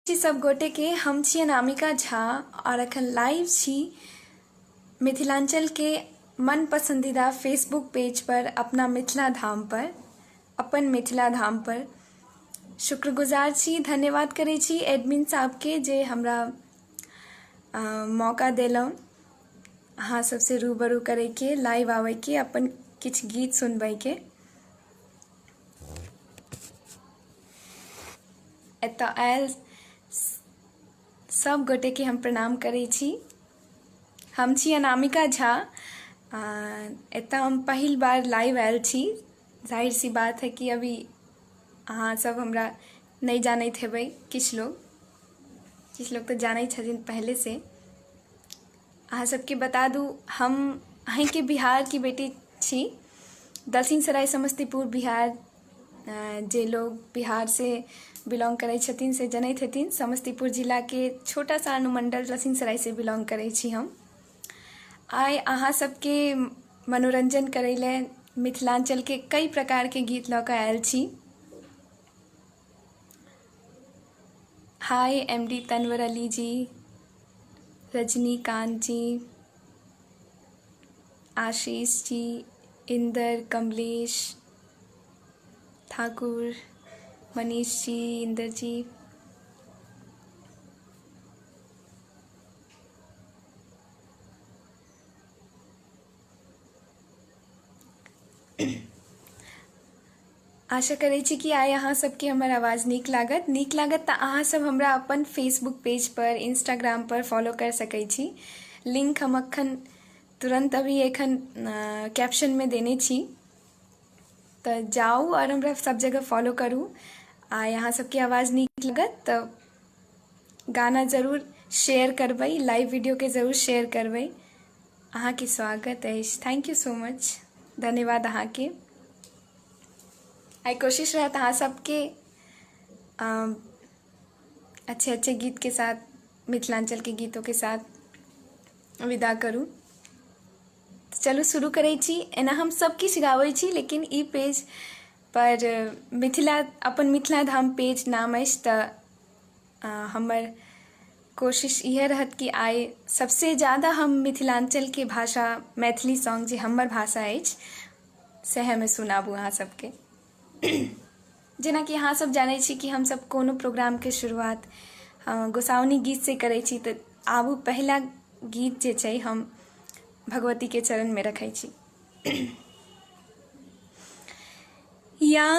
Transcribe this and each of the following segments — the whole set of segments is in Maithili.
छी सब गोटे के। हम छी अनामिका झा और अखन लाइव छी मिथिलांचल के मन पसंदीदा फेसबुक पेज पर, अपना मिथिला धाम पर, अपन मिथिला धाम पर। शुक्रगुजार छी, धन्यवाद करै छी एडमिन साहब के जे हमरा मौका देलहुँ अहाँ सबसे रूबरू करैके, लाइव आबैके, अपन किछु गीत सुनबैके। एतऽ आयल सब गोटेके हम प्रणाम करै छी। हम छी अनामिका झा। एतऽ हम पहिल बार लाइव आयल छी। जाहिर सी बात है कि अभी अहाँ सब हमरा नहि जानैत हेबै, किछु लोग तऽ जानैत छथिन पहले से। अहाँ सबके बता दू, हम अहीँके बिहारके बेटी छी, दलसिंहसराय समस्तीपुर बिहार। जे लोग बिहारसँ बिलोंग करै छथिन से जनैत हेथिन, समस्तीपुर जिलाके छोटा सा अनुमंडल दलसिंहसरायसँ बिलोंग करै छी हम। आइ अहाँ सबके मनोरंजन करै लए मिथिलाञ्चलके कई प्रकारके गीत लऽ कऽ आयल छी। Hi M D Tanwar Ali ji, Rajnikant ji, Ashish ji, Inder, Kamlesh Thakur, Manish ji, Inder ji. आशा करै छी कि आइ अहाँ सबके हमर आवाज नीक लागत। नीक लागत तऽ अहाँ सब हमरा अपन फेसबुक पेज पर, इंस्टाग्राम पर फॉलो कर सकै छी। लिंक हम अखन तुरंत अभी एखन कैप्शनमे देने छी, तऽ जाउ आओर हमरा सब जगह फॉलो करू। आइ अहाँ सबके आवाज नीक लागत तऽ गाना जरूर शेयर करबै, लाइव वीडियोके जरूर शेयर करबै। अहाँके स्वागत अछि, thank you so much, धन्यवाद अहाँके। आइ कोशिश रहत अहाँ सबके अच्छे अच्छे गीत के साथ, मिथिलांचल के गीतों के साथ विदा करू। चलू शुरू करै छी। एना हम सब किछु गाबै छी, लेकिन ई पेज पर मिथिला, अपन मिथिला धाम पेज नाम अछि, तऽ हमर कोशिश इएह रहत कि आइ सबसे ज्यादा हम मिथिलाञ्चलके भाषा मैथिली सॉन्ग, जे हमर भाषा अछि, सएहमे सुनाबू अहाँ सबके। जेनाकि अहाँ सब जानै छी कि हमसब कोनो प्रोग्रामके शुरुआत गोसाउनी गीतसँ करै छी, तऽ आबू पहिला गीत जे छै हम भगवतीके चरणमे रखै छी। या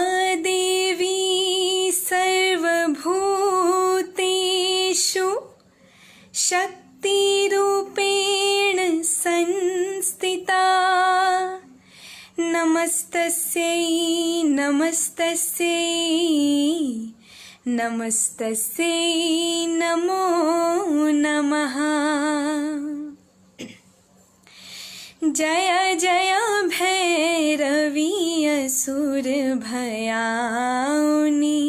देवी सर्वभूतेषु शक्तिरूपेण संस्थिता, नमस्तस्यै नमस्तस्यै नमस्तस्यै नमो नमः। जय जय भैरवी असुर भयाउनी,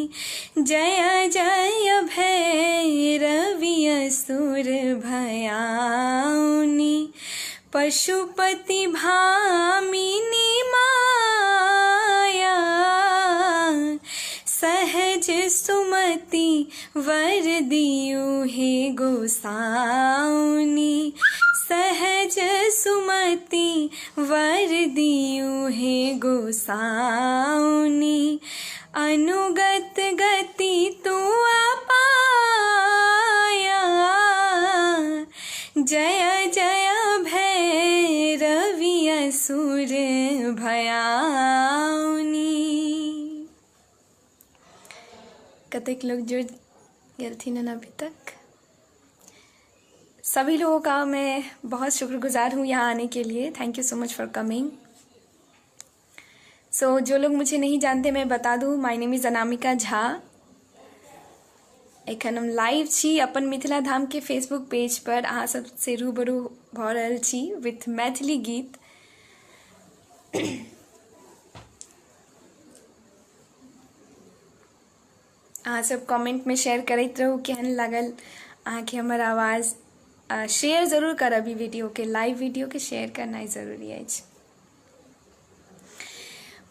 जय जय भैरवी असुर भयाउनी, पशुपति भामिनी माया, सहज सुमति वर दियु हे गोसाउनी, सहज सुमति वर दियु हे गोसाउनी, अनुगत गति तू अपाया, जय जय भैरवी असुर भयाउनी। कतेक लोग जुड़ गेलथिन हन अभी तक? सभी लोगों का मैं बहुत शुक्रगुजार हूँ यहाँ आने के लिए। Thank you so much for coming. So जो लोग मुझे नहीं जानते, मैं बता दूँ, my name is Anamika Jha. एखन हम लाइव छी अपन मिथिला धाम के फेसबुक पेज पर, अहाँ सबसे रूबरू भऽ रहल छी विथ मैथिली गीत। अहाँ सब कमेंटमे शेयर करैत रहू केहन लागल अहाँके हमर आवाज। शेयर जरूर करब ई वीडियोके, लाइव वीडियोके शेयर करनाइ जरूरी अछि।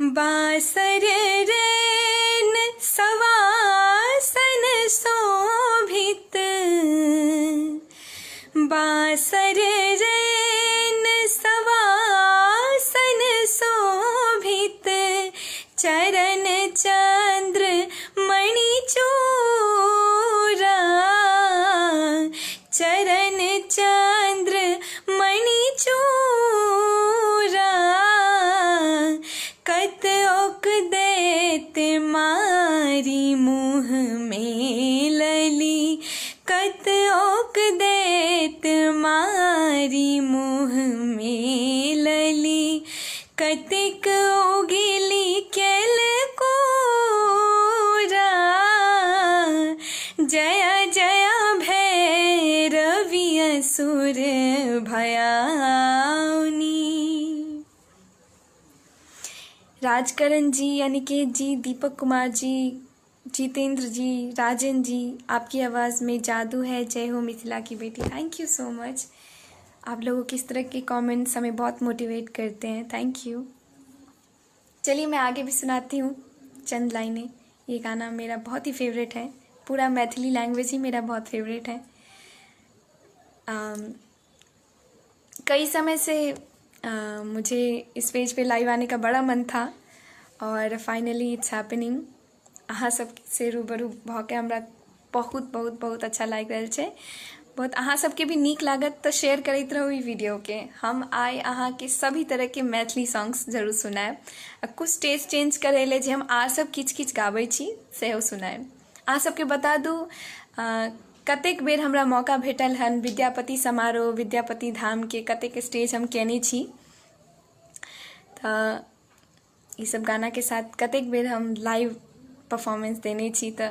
बासर रेन सवासन शोभित, सासर रैन सवासन शोभित, चरण चंद्र मणि चूरा, चरण चंद्र मणि चूरा, कत ओक दैत मारी मुँह में लली, कत ओक दैत मारी मुँह में लली, कतेक उगिली केल कोरा, जया जया भैरवी असुर भयाउनी। राजकरण जी, अनिकेत जी, दीपक कुमार जी, जितेंद्र जी, राजन जी, आपकी आवाज़ में जादू है, जय हो मिथिला की बेटी। Thank you so much. आप लोगों की इस तरह के कमेंट्स हमें बहुत मोटिवेट करते हैं, thank you. चलिए मैं आगे भी सुनाती हूँ चंद लाइनें। ये गाना मेरा बहुत ही फेवरेट है, पूरा मैथिली लैंग्वेज ही मेरा बहुत फेवरेट है। कई समय से मुझे इस पेज पे लाइव आने का बड़ा मन था और फाइनली it's happening. अहाँ सबसे रूबरू भऽ के हमरा बहुत बहुत बहुत अच्छा लागि रहल छै। बहुत अहाँ सबके भी नीक लागत तऽ शेयर करैत रहू ई वीडियोके। हम आइ अहाँके सभी तरहके मैथिली सॉन्ग्स जरूर सुनायब आ कुछ टेस्ट चेंज करै लए जे हम आर सब किछु किछु गाबै छी सेहो सुनायब। अहाँ सबके बता दू कतेक बेर हमरा मौका भेटल हन विद्यापति समारोह विद्यापति धामके कतेक स्टेज हम केने छी, तऽ ई सब गानाके साथ कतेक बेर हम लाइव परफॉर्मेंस देने छी। तऽ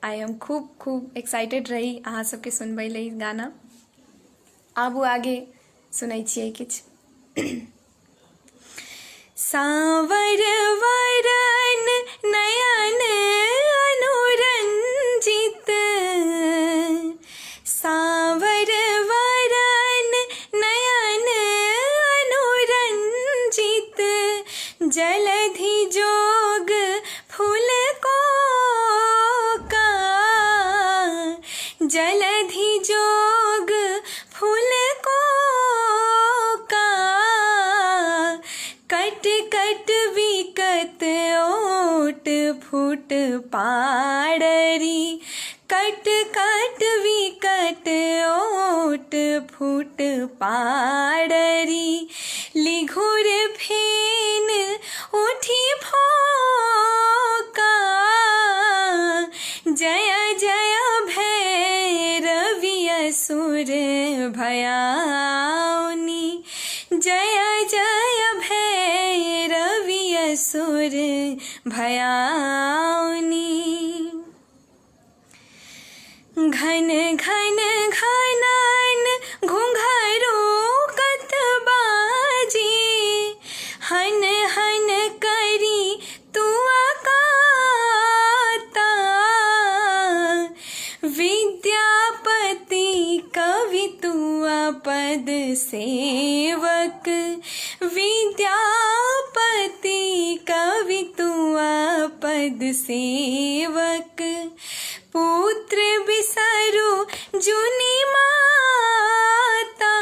आइ हम खूब खूब एक्साइटेड रही अहाँ सबके सुनबै लए ई गाना। आबू आगे सुनै छियै किछु। सावर वरन नयन अनुरंजित, सावर वरन नयन अनुरंजित, जलधि जोग फूल को का, जलधि जोग फूल को का, कट कट विकत ओट फूट पाड़री, कट कट विकट ओट फूट पाड़री, लिघुर फेन उठी फोका, जय जय भैरवी असुर भयाउनी, जय जय भैरवी असुर भयाउनी। घन घन घनन घुंघरू कत बाजी, हन हन करी तुआ काता, विद्यापति कवि तुआ पद सेवक, विद्यापति कवि तुआ पद सेवक, पुत्र बिसरु जुनी माता,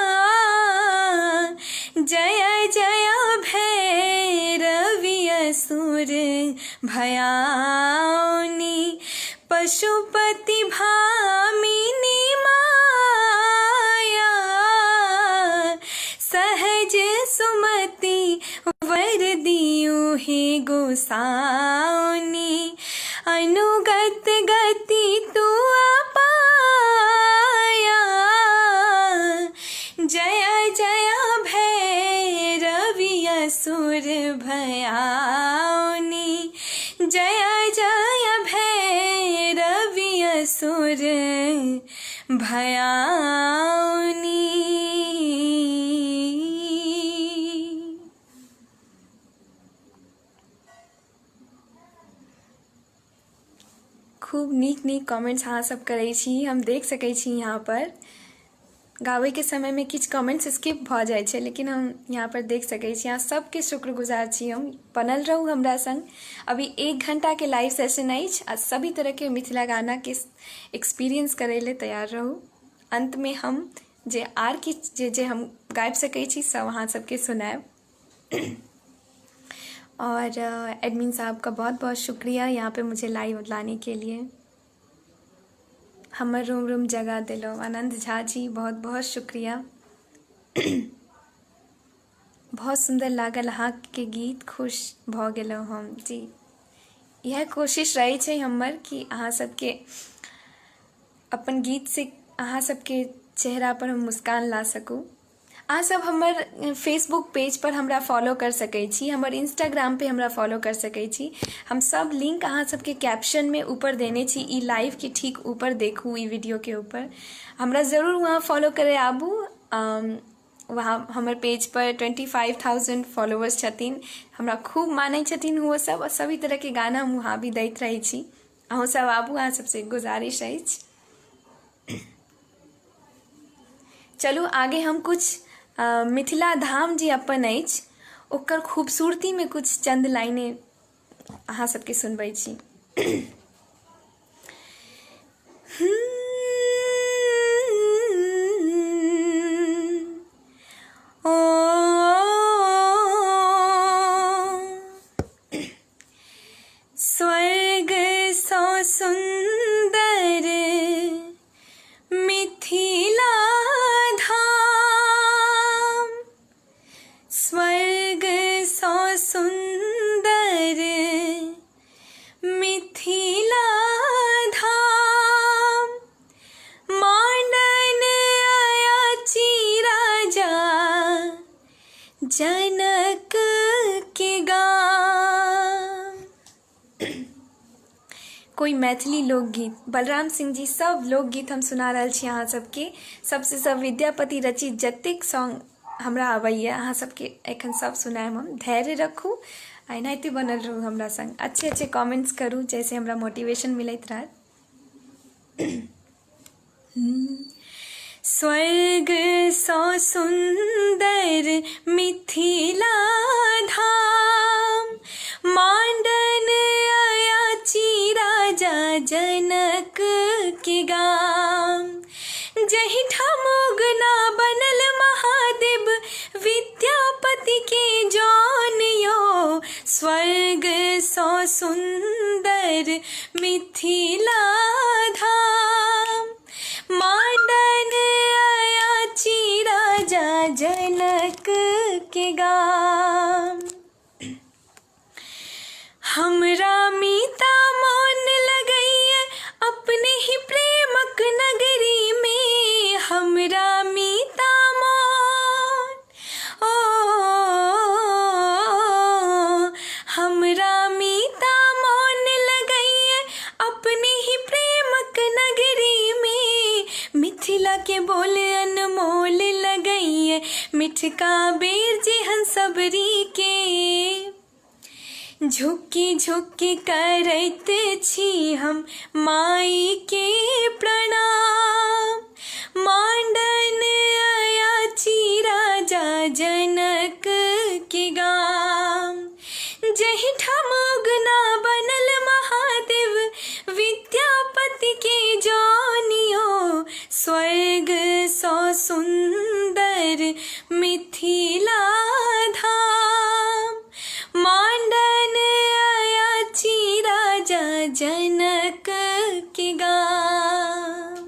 जय जय भैरवी असुर भयाउनी, पशुपति भामिनी माया, सहज सुमति वर दियु हे गोसाउनी, अनुगत गति तुआ पाया, जय जय भैरवी असुर भयाउनी, जय जय भैरवी असुर भयाउनी। खूब नीक नीक कमेंट्स अहाँ सब करै छी, हम देख सकै छी। यहाँ पर गाबैके समयमे किछु कमेंट्स स्किप भऽ जाइ छै, लेकिन हम यहाँ पर देख सकै छी। अहाँ सबके शुक्रगुजार छी हम, बनल रहू हमरा संग। अभी 1 घंटाके लाइव सेशन अछि आ सभी तरहके मिथिला गानाके एक्सपीरियंस करै लए तैयार रहू। अंतमे हम जे आर किछु जे जे हम गाबि सकै छी, सब अहाँ सबके सुनायब। और एडमिन साहब का बहुत बहुत शुक्रिया यहाँ पे मुझे लाइव लाने के लिए। हमर रूम रूम जगा देलहुँ आनंद झा जी, बहुत बहुत शुक्रिया। बहुत सुन्दर लागल अहाँके गीत, खुश भऽ गेलहुँ हम जी। इएह कोशिश रहै छै हमर कि अहाँ सबके अपन गीतसँ अहाँ सबके चेहरापर हम मुस्कान ला सकू। अहाँ सब हमर फेसबुक पेज पर हमरा फॉलो कर सकै छी, हमर इंस्टाग्राम पे हमरा फॉलो कर सकै छी। हम सब लिंक अहाँ सबके कैप्शन में ऊपर देने छी, ई लाइव के ठीक ऊपर देखू, ई वीडियो के ऊपर हमरा जरूर वहाँ फॉलो करे आबू। वहाँ हमर पेज पर 25,000 फॉलोअर्स छथिन, हमरा खूब मानै छथिन ओहो सब, और सभी तरह के गाना हम वहाँ भी दैत रहै छी। अहूँ सब आबू, अहाँ सबसँ गुजारिश अछि। चलू आगे हम कुछ मिथिला धाम जे अपन अछि ओकर खूबसूरतीमे कुछ चंद लाइने अहाँ सबके सुनबै छी। ओ स्वर्ग सँ सुन्दर मिथिला धाम, स्वर्ग सँ सुन्दर मिथिला धाम, मांडन अयाची राजा जनक के गाम। कोई मैथिली लोकगीत, बलराम सिंह जी सब लोकगीत हम सुना रहल छी अहाँ सबके। सबसे सब विद्यापति रचित जतेक सॉन्ग हमरा आबैए अहाँ सबके एखन सब सुनायब हम। धैर्य रखू आ एनाहिते बनल रहू हमरा संग, अच्छे अच्छे कमेंट्स करू जैसे हमरा मोटिवेशन मिलैत रहत। स्वर्ग सँ सुन्दर मिथिला धाम, मांडन अयाची राजा जनक के गाम, जहि ठाम उगना बनल महादेव विद्यापति के जान यो, स्वर्ग सँ सुन्दर मिथिला धाम, मांडन अयाची राजा जनक के गाम। हमरा मीता मन लगैया अपने ही प्रेमक नगरी में, हमरा मीता मन, ओ हमरा मीता मन लगैया अपने ही प्रेमक नगरी में, मिथिला के बोल अनमोल लगैया मिठका बेर जेहन सबरी के, झुकी झुकी करैत छी हम माई के प्रणाम, मांडन अयाची राजा जनक के गाम, जहि ठाम उगना बनल महादेव विद्यापति के जानियो, स्वर्ग सँ सुन्दर मिथिला धाम, मांडन अयाची राजा जनक के गाम।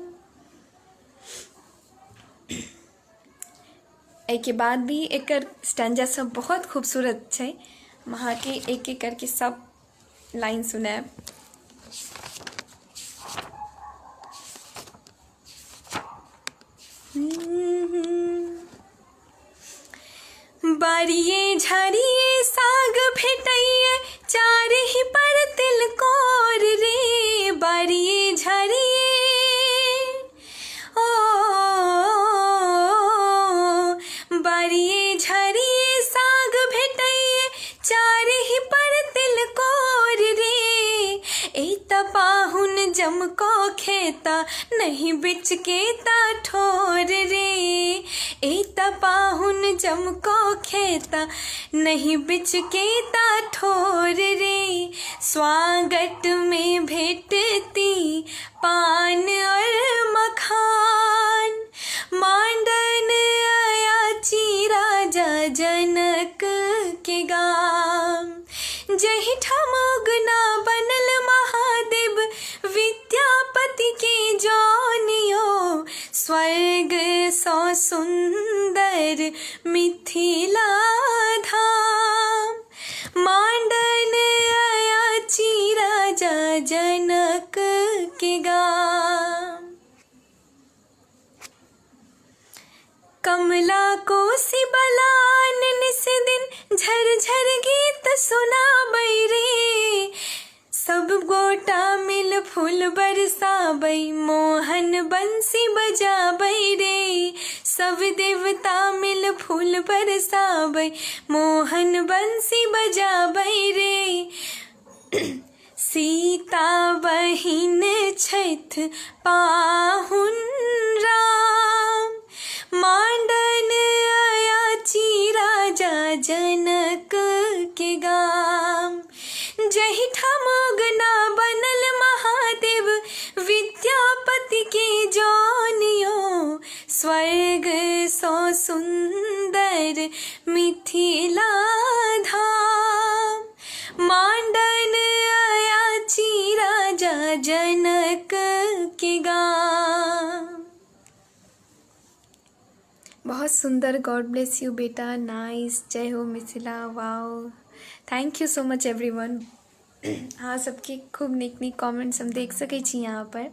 एहिके बाद भी एकर स्टैंजा सब बहुत खूबसूरत छै, हम अहाँके एक एक करके सब लाइन सुनायब। बारिए झाड़िए साग भेटैए चार ही पर तिलकोर रे, बारिए झाड़िए ओ बारिए झाड़िए साग भेटैए चार ही पर तिलकोर रे, ए त पाहुन जमको खेता नहीं बिच के ता ठोर रे, ए त पाहुन जमको खेता नहीं बिच के ता ठोर रे, स्वागत में भेटती पान और मखान, मांडन जहि ठाम उगना बनल महादेव विद्यापति के जानियो, स्वर्ग सँ सुन्दर मिथिला धाम। मांडन अयाची राजा जनक के गाम। कमला कोसी बलान निस दिन झर झर गीत सुनाबै रे, सब गोटा मिल फूल बरसाबै मोहन बंसी बजाबै रे, सब देवता मिल फूल बरसाबै मोहन बंसी बजाबै रे। सीता बहिन छथि पाहुन राम, मांडन अयाची राजा जनक के गाम। जहि ठाम उगना बनल महादेव विद्यापति के जानियो, स्वर्ग सँ सुन्दर मिथिला धाम। मांडन अयाची राजा जनक के गाम। बहुत सुंदर, गॉड ब्लेस you बेटा, नाइस, जय हो Mithila, wow, thank you so much everyone. अहाँ सबके खूब नीक नीक कमेंट्स हम देख सकै छी। यहाँ पर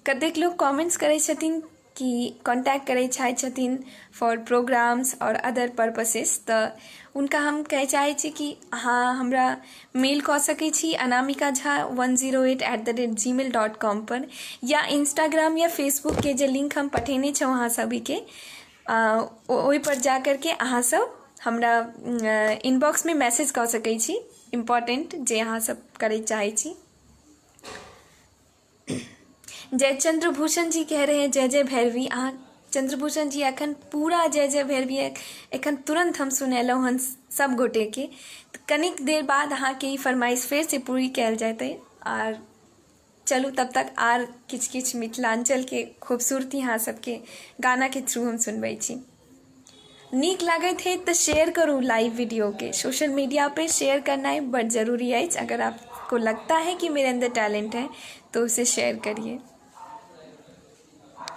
कतेक लोग कमेंट्स करै छथिन कि कॉन्टैक्ट करै चाहै छथिन फॉर प्रोग्राम्स और अदर पर्पसेस, तऽ हुनका हम कहै चाहै छी कि अहाँ हमरा मेल कऽ सकै छी अनामिका झा 108@gmail.com पर, या इंस्टाग्राम या फेसबुक के जे लिंक हम पठेने छौँ अहाँ सभीके ओहि पर जा करके अहाँ सब हमरा इनबॉक्समे मैसेज कऽ सकै छी, इम्पोर्टेंट जे अहाँ सब करै चाहै छी। जय चंद्रभूषण जी कह रहे हैं जय जय भैरवी। अहाँ चंद्रभूषण जी अखन पूरा जय जय भैरवी एखन तुरंत हम सुनेलहुँ हन सब गोटेके, कनिक देर बाद अहाँके ई फरमाइश फेरसँ पूरी कयल जेतै। आर चलू तब तक आर किछु किछु मिथिलाञ्चलके खूबसूरती अहाँ सबके गानाके थ्रू हम सुनबै छी। नीक लागैत है तऽ शेयर करू लाइव वीडियो के, सोशल मीडिया पे शेयर करनाइ बड जरूरी अछि। अगर आपको लगता है कि मेरे अंदर टैलेंट है तो उसे शेयर करिए।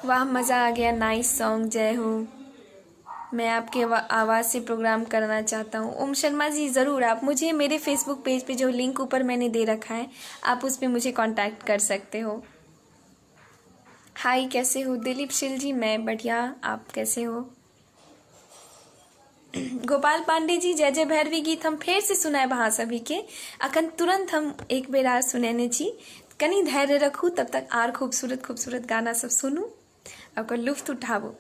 वाह मज़ा आ गया, नाइस सॉन्ग, जय हो। मैं आपके आवाज़ से प्रोग्राम करना चाहता हूँ। ओम शर्मा जी ज़रूर, आप मुझे मेरे फेसबुक पेज पे जो लिंक ऊपर मैंने दे रखा है आप उस पर मुझे कांटेक्ट कर सकते हो। हाय कैसे हो दिलीप शील जी, मैं बढ़िया, आप कैसे हो। गोपाल पांडे जी जय जय भैरवी गीत हम फेर से सुनायब अहाँ सभी के, अखन तुरंत हम एक बेर आर सुनेने छी, कनी धैर्य रखू तब तक आर खूबसूरत खूबसूरत गाना सब सुनू ओकर लुत्फ उठाबू।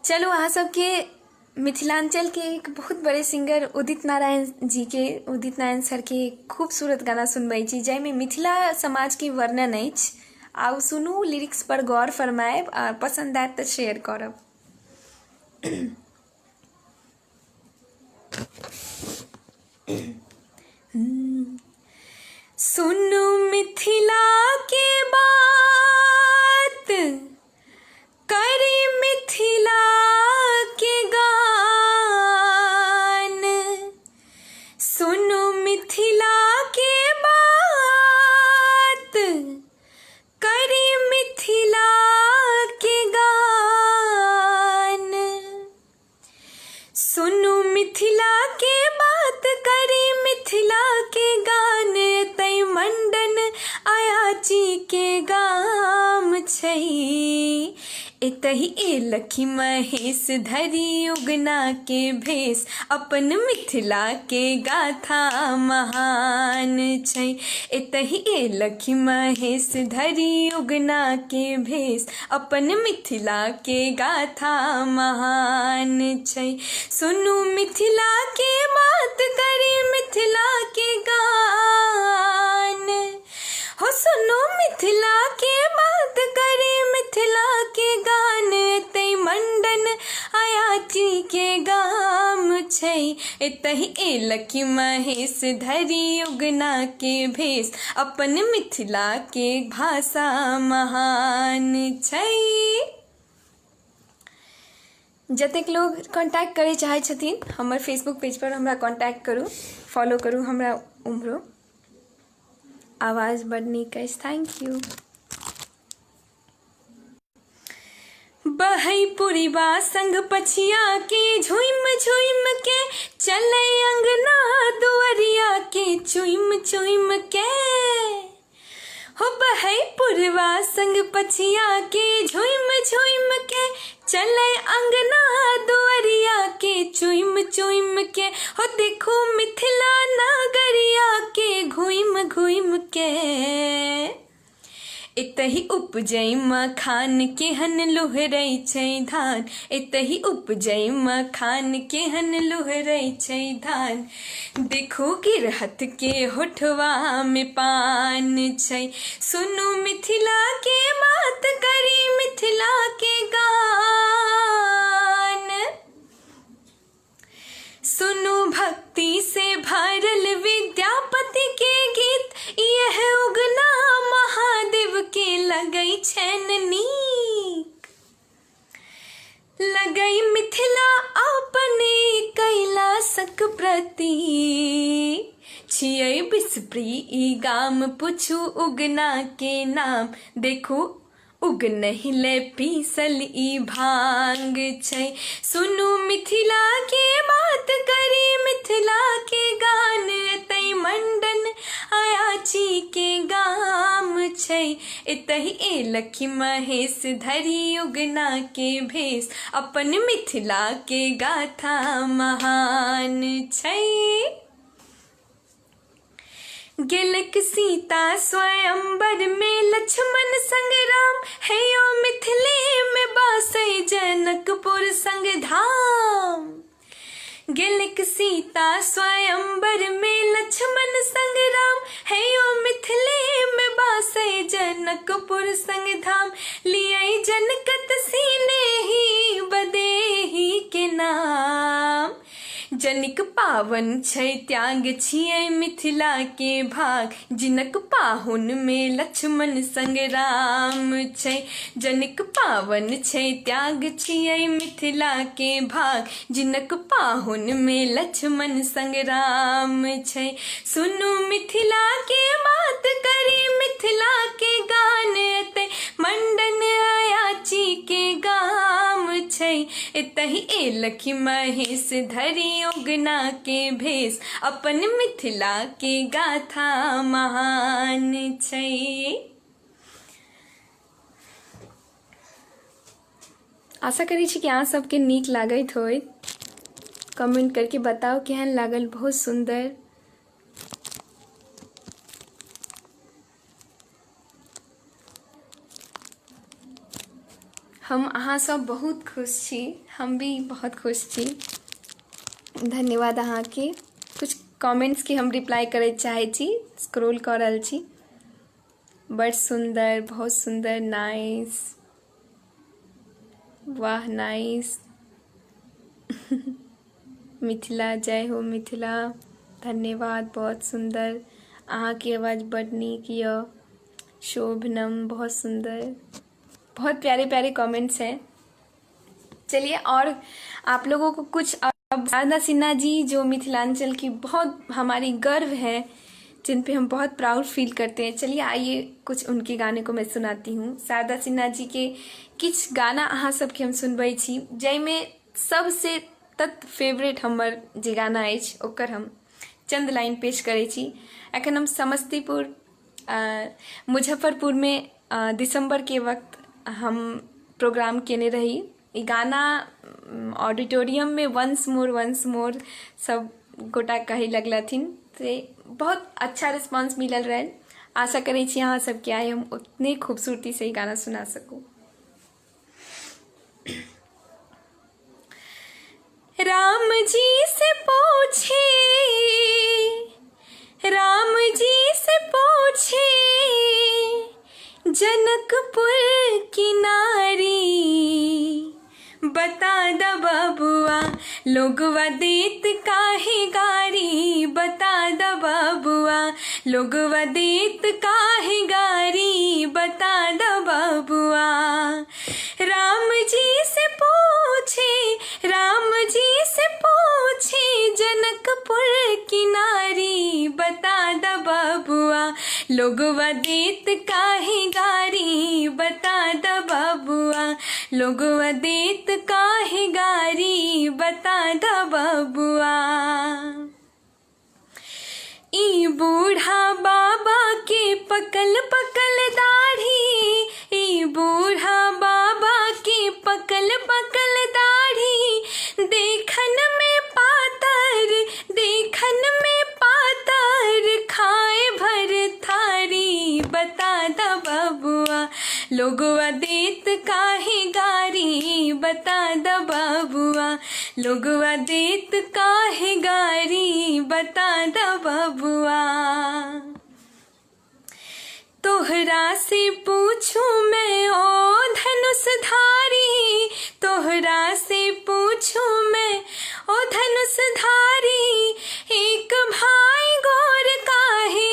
चलू अहाँ सबके मिथिलांचल के एक बहुत बड़े सिंगर उदित नारायण जी के, उदित नारायण सर के खूबसूरत गाना सुनबै छी जाहिमे मिथिला समाज के वर्णन अछि। आउ सुनू, लिरिक्स पर गौर फरमायब आ पसंद आयत तऽ शेयर करब। सुनू मिथिला के बात, करी मिथिला के गान, सुनू मिथिला के बात, करी मिथिला के गान, सुनू मिथिला के बात, करी मिथिला के गान, तै मंडन अयाची के गाम छै, एतहि एलखि महेश धरि उगना के भेष, अपन मिथिला के गाथा महान छै, एतहि एलखि महेश धरि उगना के भेष, अपन मिथिला के गाथा महान छै। सुनू मिथिला के बात, करी मिथिला के गान, हो सुनू मिथिला के बात, करी मिथिला के गान, तै मंडन अयाची के गाम छै। एतहि एलखि महेश धरि उगना के भेष, अपन मिथिला के भाषा महान छै। जतेक लोग कॉन्टैक्ट करै चाहै छथिन हमर फेसबुक पेज पर हमरा कॉन्टैक्ट करू, फॉलो करू हमरा उम्हरो। आवाज बड नीक अछि, thank you. बहै पुरिबा संग पछिया के झुमि झुमि के, चलै अंगना दुअरिया के चुमि चुमि के। हो बहै पुरवा संग पछिया के झुमि झुमि के, चलै अंगना दुअरिया के चुमि चुमि के। हो देखो मिथिला नगरिया के घुमि घुमि के। एतहि उपजै मखान केहन लुहरै छै धान, एतहि उपजै मखान केहन लुहरै छै धान। देखू गिरहत के होठवा में पान छै। सुनू मिथिला के बात करी मिथिला के गान, सुनू भक्ति से भरल विद्यापति के गीत, यह उगना महादेव के लगै छैन नीक। लगै मिथिला अपने कैलाशक प्रति, छियै विषप्री ई गाम पुछू उगना के नाम। देखू उग नहीं ले पीसल ई भांग छै। सुनू मिथिला के बात करी मिथिला के गान, एतै मंडन अयाची के गाम छै। एतहि एलखि महेश धरि उगना के भेष, अपन मिथिला के गाथा महान छै। गेलक सीता स्वयंवर में लक्ष्मण संग राम, हे यो मिथिले में बासै जनकपुर संग धाम। गेलक सीता स्वयंवर में लक्ष्मण संग राम, हे यो मिथिले में बासै जनकपुर संग धाम। लियै जनकत सीने ही बदेही के नाम, जनिक पावन छै त्याग छियै मिथिला के भाग, जिनक पाहुन में लक्ष्मण संग राम छै। जनिक पावन छै त्याग छियै मिथिला के भाग, जिनक पाहुन में लक्ष्मण संग राम छै। सुनू मिथिला के बात करी मिथिला के गान, एतै मंडन अयाची के गाम छै। एतहि एलखि महेश धरि उगना के भेष, अपन मिथिला के गाथा महान छै। आशा करै छी कि अहाँ सबके नीक लागैत होइत। कमेंट करके बताउ केहन लागल। बहुत सुंदर। हम अहाँ सब बहुत खुश छी, हम भी बहुत खुश छी। धन्यवाद अहाँके। कुछ कमेंट्स के हम रिप्लाई करय चाहै छी, स्क्रॉल कऽ रहल छी। बड़ सुंदर, बहुत सुंदर, नाइस, वाह, नाइस। मिथिला, जय हो मिथिला। धन्यवाद, बहुत सुंदर। अहाँके आवाज बड नीक यऽ। शोभनम, बहुत सुंदर। बहुत प्यारे प्यारे कमेंट्स हैं। चलिए, और आप लोगों को कुछ अब शारदा सिन्हा जी जो मिथिलांचल की बहुत हमारी गर्व है, जिन पे हम बहुत प्राउड फील करते हैं, चलिए आइए कुछ उनके गाने को मैं सुनाती हूँ। शारदा सिन्हा जी के किछु गाना अहाँ सबके हम सुनबै छी, जाहिमे सबसे तत् फेवरेट हमर जे गाना अछि ओकर हम चंद लाइन पेश करै छी। एखन हम समस्तीपुर मुजफ्फरपुरमे दिसम्बरके वक्त हम प्रोग्राम केने रही। ई गाना ऑडिटोरियममे वंस मोर वंस मोर सब गोटा कहै लगलथिन, से बहुत अच्छा रिस्पॉन्स मिलल रहनि। आशा करै छी अहाँ सबके आइ हम उतने खूबसूरती से ई गाना सुना सकू। राम जी से पूछे, राम जी से पूछे जनकपुर की नारी, बता द बबुआ लोगवा देत काहे गारी बता द बबुआ, लोगवा देत काहे गारी बता द बबुआ। राम जी से पूछे, राम जी से पूछे जनकपुर की नारी बता द बबुआ, लोगवा देत काहे गारी बता द बबुआ, लोगवा देत काहे गारी बता द बबुआ। ई बूढ़ा बाबा के पकल पकल दाढ़ी, ई बूढ़ा बाबा के पकल पकल दाढ़ी, देखन में पातर, देखन में पातर, खाए भर थारी बता द बबुआ, लोगवा देत काहे गारी बता द बबुआ, लोगवा देत काहे गारी बता द बबुआ। तोहरा से पूछूं मैं ओ धनुषधारी, तोहरा से पूछूं मैं ओ धनुषधारी, एक भाई गोर काहे,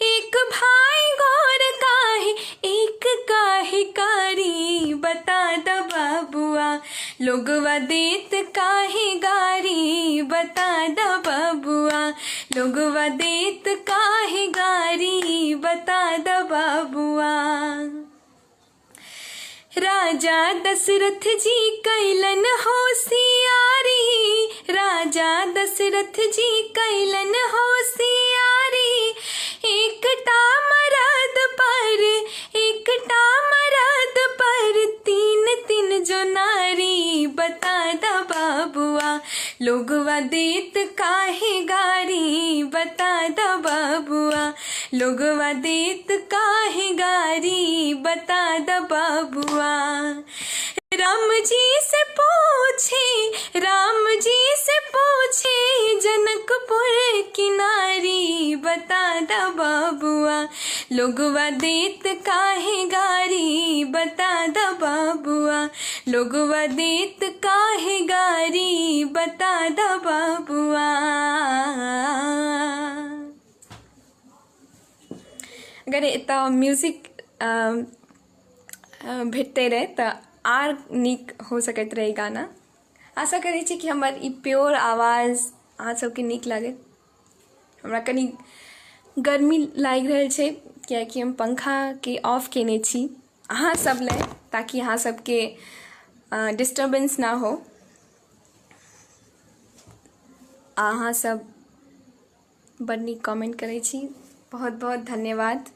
एक भाई गोर काहे, एक काहे कारी बता द बबुआ, लोगवा देत काहे गारी बता द बबुआ, लोगवा देत काहे गारी बता द बबुआ। राजा दशरथ जी कैलन होशियारी, राजा दशरथ जी कैलन होशियारी, एकटा मरद पर, एकटा मरद पर तीन तीन जो नारी बता द बबुआ, लोगवा देत काहे गारी बता द बबुआ, लोगवा देत काहे गारी बता द बबुआ। राम जी से पूछे, राम जी से पूछे जनकपुर की नारी बता द बबुआ, लोगवा देत काहे गारी बता द बबुआ, लोगवा देत काहे गारी बता द बबुआ। अगर एतऽ म्यूजिक भेटते रहै तऽ आर नीक हो सकैत रहै गाना। आशा करै छी कि हमर ई प्योर आवाज अहाँ सबके नीक लागत। हमरा कनि गर्मी लागि रहल छै कियाकि हम पंखाके ऑफ केने छी अहाँ सब लए, ताकि अहाँ सबके डिस्टर्बेंस ना हो। अहाँ सब बड़ नीक कमेंट करै छी, बहुत बहुत धन्यवाद।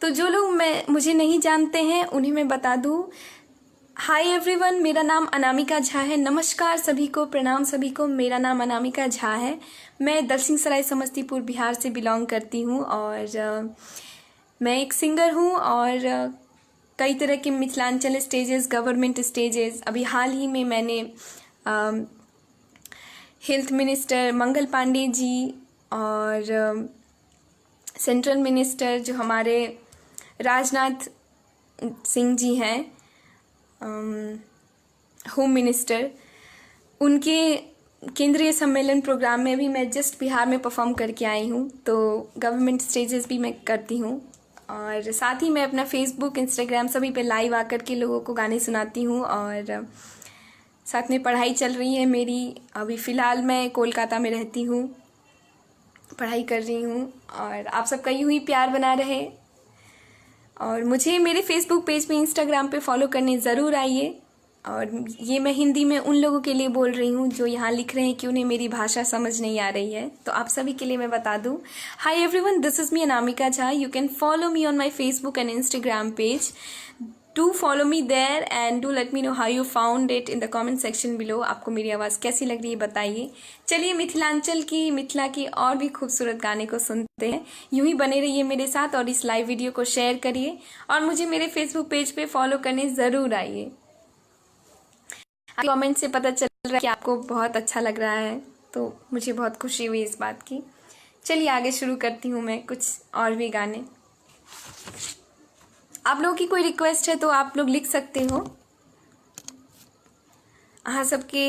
तो जो लोग मैं मुझे नहीं जानते हैं उन्हें मैं बता दूं, हाय एवरीवन, मेरा नाम अनामिका झा है। नमस्कार सभी को, प्रणाम सभी को। मेरा नाम अनामिका झा है, मैं दलसिंहसराय समस्तीपुर बिहार से बिलोंग करती हूँ और मैं एक सिंगर हूँ और कई तरह के मिथिलांचल स्टेजेस, गवर्नमेंट स्टेजेस, अभी हाल ही में मैंने हेल्थ मिनिस्टर मंगल पांडे जी और सेंट्रल मिनिस्टर जो हमारे राजनाथ सिंह जी हैं, होम मिनिस्टर, उनके केंद्रीय सम्मेलन प्रोग्राम में भी मैं जस्ट बिहार में परफॉर्म करके आई हूँ। तो गवर्नमेंट स्टेजेस भी मैं करती हूँ और साथ ही मैं अपना फेसबुक, इंस्टाग्राम सभी पे लाइव आकर के लोगों को गाने सुनाती हूँ और साथ में पढ़ाई चल रही है मेरी। अभी फ़िलहाल मैं कोलकाता में रहती हूँ, पढ़ाई कर रही हूँ और आप सबका यूँ ही प्यार बना रहे। और मुझे मेरे फेसबुक पेज पे, इंस्टाग्राम पे फॉलो करने ज़रूर आइए। और ये मैं हिंदी में उन लोगों के लिए बोल रही हूँ जो यहाँ लिख रहे हैं कि उन्हें मेरी भाषा समझ नहीं आ रही है, तो आप सभी के लिए मैं बता दूँ, Hi everyone, this is me Anamika Jha. You can follow me on my Facebook and Instagram page. Do follow me there and do let me know how you found it in the comment section below. आपको मेरी आवाज़ कैसी लग रही है बताइए। चलिए मिथिलांचल की, मिथिला की और भी खूबसूरत गाने को सुनते हैं। यूं ही बने रहिए मेरे साथ और इस लाइव वीडियो को शेयर करिए और मुझे मेरे फेसबुक पेज पे फॉलो करने ज़रूर आइए। कमेंट से पता चल रहा है कि आपको बहुत अच्छा लग रहा है, तो मुझे बहुत खुशी हुई इस बात की। चलिए आगे शुरू करती हूँ मैं कुछ और भी गाने। आप लोगों की कोई रिक्वेस्ट है तो आप लोग लिख सकते हो। अहाँ सबके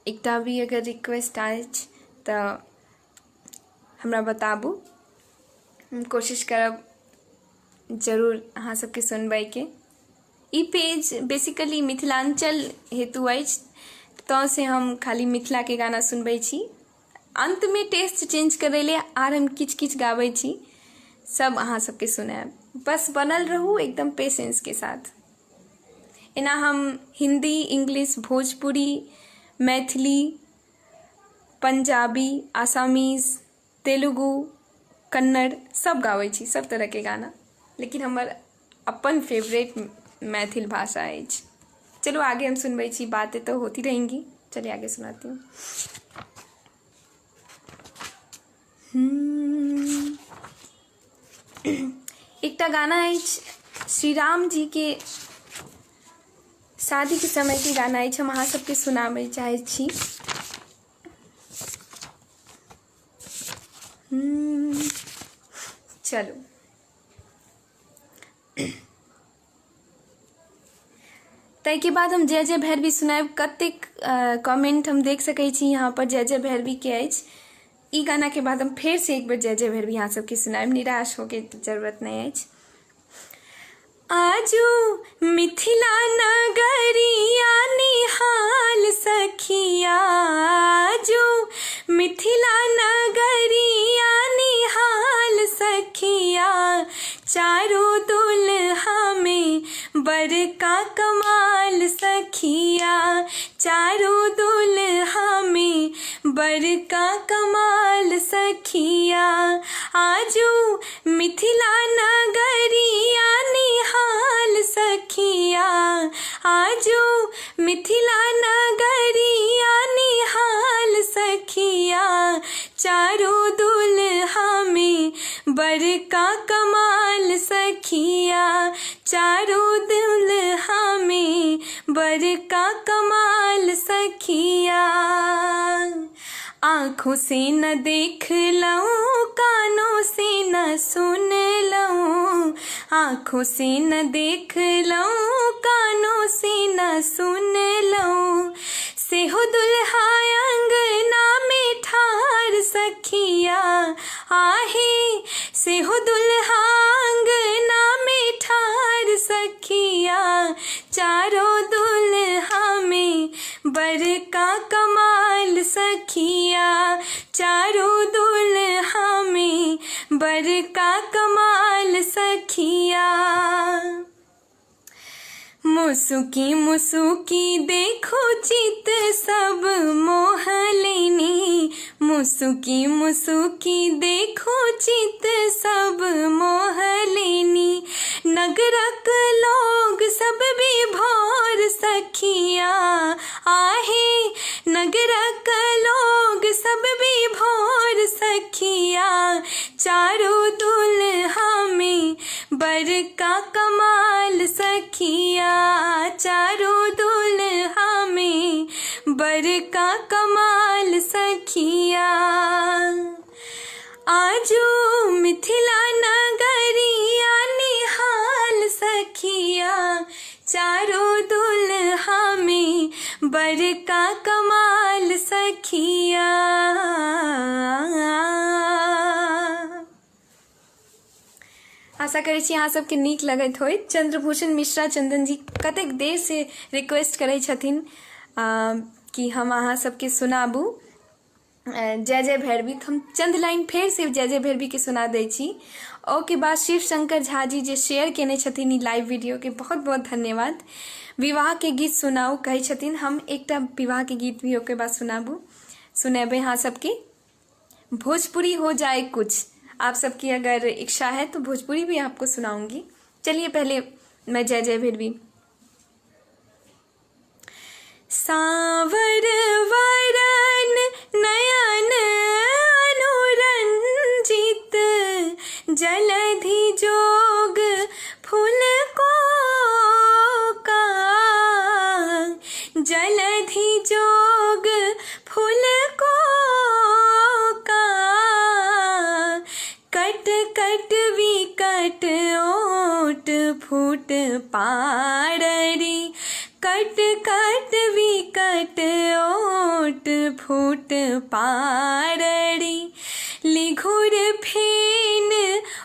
एकटा भी अगर रिक्वेस्ट अछि तऽ हमरा बताबू, हम कोशिश करब जरूर अहाँ सबके सुनबैके। ई पेज बेसिकली मिथिलाञ्चल हेतु अछि, तँ से हम खाली मिथिलाके गाना सुनबै छी। अन्तमे टेस्ट चेंज करै ले आर हम किछु किछु गाबै छी, सब अहाँ सबके सुनायब। बस बनल रहू एकदम पेशेंसके साथ। एना हम हिन्दी, इंग्लिश, भोजपुरी, मैथिली, पंजाबी, आसामीज, तेलुगु, कन्नड़ सब गाबै छी, सब तरहके गाना, लेकिन हमर अपन फेवरेट मैथिल भाषा अछि। चलू आगे हम सुनबै छी, बातें तो होती रहेंगी। चलिए आगे सुनाती हूँ। एकटा गाना अछि श्री राम जी के शादीके समयके गाना अछि, हम अहाँ सबके सुनाबै चाहै छी। चलू, ताहिके बाद हम जय जय भैरवी सुनायब। कतेक कमेंट हम देख सकै छी यहाँ पर जय जय भैरवीके अछि। ई गानाके बाद हम फेरसँ एक बेर जय जय भैरवी अहाँ सबके सुनायब, निराश होके जरूरत नहि अछि। आजू मिथिला नगरिया निहाल सखिया, आजू मिथिला नगरिया निहाल सखिया, चारू दुल्हा में बड़का कमाल सखिया, चारू दुल्हा में बड़का कमाल सखिया, आजू मिथिला नगरिया निहाल सखिया, आजू मिथिला नगरिया निहाल सखिया, चारू दुल्हा में बड़का कमाल सखिया, चारू दुल्हा में बड़का कमाल सखिया। आँखों से न देख लूँ, कानों से न सुन लूँ, आँखों से न देख लूँ, कानों से न सुन लूँ, सेहो दुल्हा अंगना में ठार सखिया, आहे सेहो दुल्हा अंगना में ठार सखिया, चारों दुल्हा में बड़का कमाल सखिया, चारों दुल्हा में बड़का कमाल सखिया। मुसुकी मुसुकी देखो चित सब मोह लेनी, मुसुकी मुसुकी देखो चित सब मोह लेनी, नगरक लोग सब विभोर सखिया, आहे नगरक लोग सब विभोर सखिया, चारू दुल्हा में बड़का कमाल सखिया, चारू दुल्हा में बड़का कमाल सखिया। आजू मिथिला नगरिया निहाल सखिया, चारू दुल्हा में बड़का कमाल सखिया। आशा करै छी अहाँ सबके नीक लगैत होइत। चंद्रभूषण मिश्रा चंदन जी कतेक देर से रिक्वेस्ट करै छथिन कि हम अहाँ सबके सुनाबू जय जय भैरवी, तऽ हम चंद लाइन फेरसँ जय जय भैरवीके सुना दै छी। ओहिके बाद शिव शंकर झा जी जे शेयर केने छथिन ई लाइव वीडियोके, बहुत बहुत धन्यवाद। विवाहके गीत सुनाउ कहै छथिन, हम एकटा विवाहके गीत भी ओहिके बाद सुनाबू सुनेबै अहाँ सबके। भोजपुरी हो जाए कुछ, आप सबकी अगर इच्छा है तो भोजपुरी भी आपको सुनाऊंगी। चलिए पहले मैं जय जय भैरवी। सावर वरन नयन अनुरंजित, जलधि जोग फूल को का, जलधि जोग फूल को का, कट कट विकट ओट फूट पाररी, कट कट विकट ओट फूट पारड़ी लिघुर फेन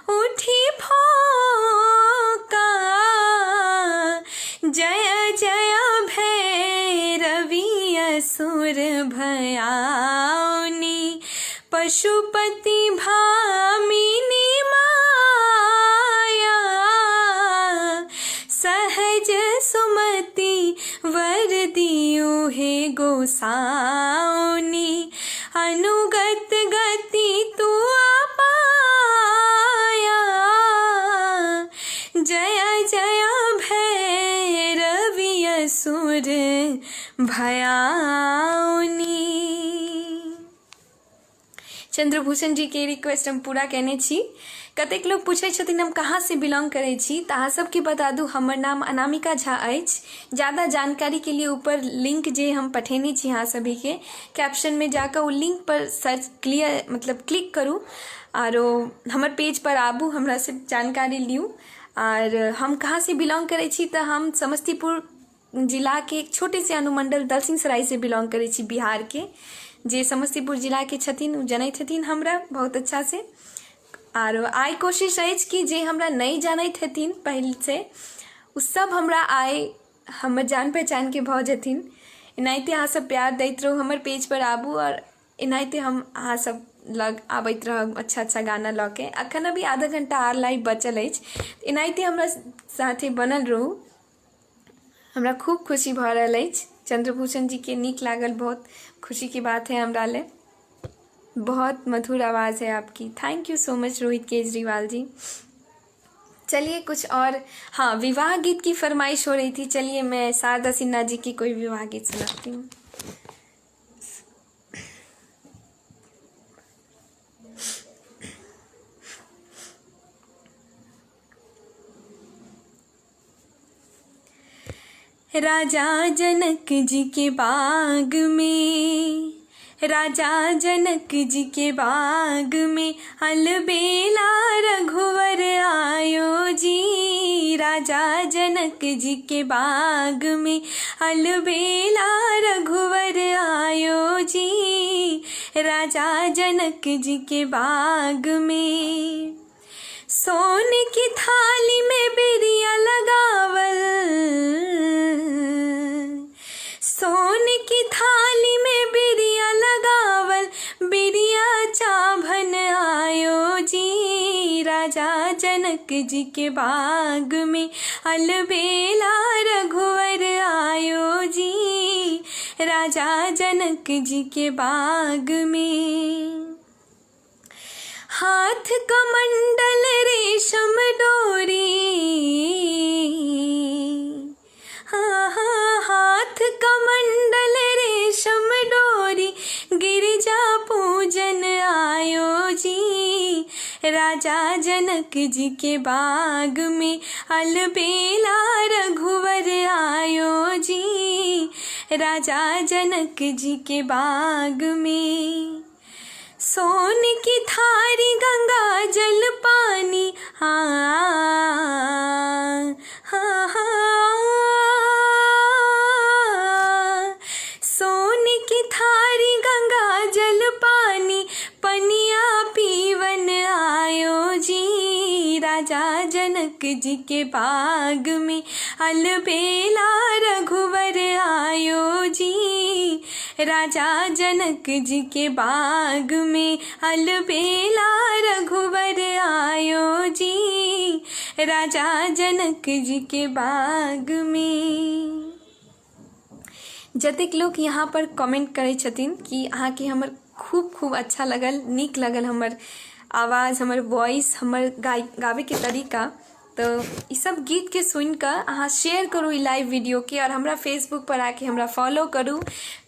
उठी फोका। जय जय भैरवी असुर भयाउनी पशुपति भामिनी माया। सहज सुमति वर दियो हे गोसाउनी अनुगत गति तू पाया। जय जय भैरवी असुर भयाउनी। चंद्रभूषण जी के रिक्वेस्ट हम पूरा केने छी। कतेक लोग पूछै छथिन हम कहाँ से बिलोंग करै छी, तऽ अहाँ सबके बता दू हमर नाम अनामिका झा अछि। ज़्यादा जानकारी के लिए ऊपर लिंक जे हम पठेने छी अहाँ सभी के कैप्शन में जाकर ओ लिंक पर सर्च क्लियर मतलब क्लिक करू आरो हमर पेज पर आबू, हमरा से जानकारी लियू। आर हम कहाँ से बिलोंग करै छी तऽ हम समस्तीपुर जिला के एक छोटे से अनुमंडल दलसिंहसराय से बिलोंग करै छी बिहार के। जे समस्तीपुर जिला के छथिन ओ जनैत हेथिन हमरा बहुत अच्छा से। आर I कोशिश अछि कि जे हमरा नहि जानैत हेथिन पहिले से ओ सब हमरा आइ हमर जान पहचान के भऽ जेथिन। एनाहिते अहाँ सब प्यार दैत रहू, हमर पेज पर आबू और एनाहिते हम अहाँ सब लग आबैत रहब अच्छा अच्छा गाना लऽ के। अखन अभी आधा घंटा आर लाइव बचल अछि, एनाहिते हमरा साथे बनल रहू। हमरा खूब खुशी भऽ रहल अछि, चंद्रभूषण जी के नीक लागल, बहुत खुशी की बात है हमरा ले। बहुत मधुर आवाज़ है आपकी, thank you so much Rohit Kejriwal ji. चलिए कुछ और, हाँ विवाह गीत की फरमाइश हो रही थी, चलिए मैं शारदा सिन्हा जी की कोई विवाह गीत सुनाती हूँ। राजा जनक जी के बाग में, राजा जनक जी के बाग में अलबेला रघुवर आयो जी। राजा जनक जी के बाग में अलबेला रघुवर आयो जी। राजा जनक जी के बाग में सोने की थाली में बिरिया लगावल, सोने की थाली में बिरिया लगावल, बिरिया चाभन आयो जी। राजा जनक जी के बाग में अलबेला रघुवर आयो जी। राजा जनक जी के बाग में हाथ कमंडल रेशम डोरी, हाँ हाँ हाथ कमंडल रेशम डोरी, गिरिजा पूजन आयो जी। राजा जनक जी के बाग में अलबेला रघुवर आयो जी। राजा जनक जी के बाग में सोने की थारी गंगा जल पानी, हाँ हाँ हाँ सोने की थारी गंगा जल पानी, पनिया पीवन आयो जी। राजा जनक जी के बाग में अलबेला रघुवर आयो जी। राजा जनक जी के बाग में अलबेला रघुवर आयो जी। राजा जनक जी के बाग में। जतेक लोग यहाँ पर कमेंट करै छथिन कि अहाँके हमर खूब खूब अच्छा लगल, नीक लगल हमर आवाज़, हमर वॉइस, हमर गाबैके तरीका, तो ई सब गीत के सुनि कऽ अहाँ शेयर करू ई लाइव वीडियो के और हमरा फेसबुक पर आके हमरा फॉलो करू।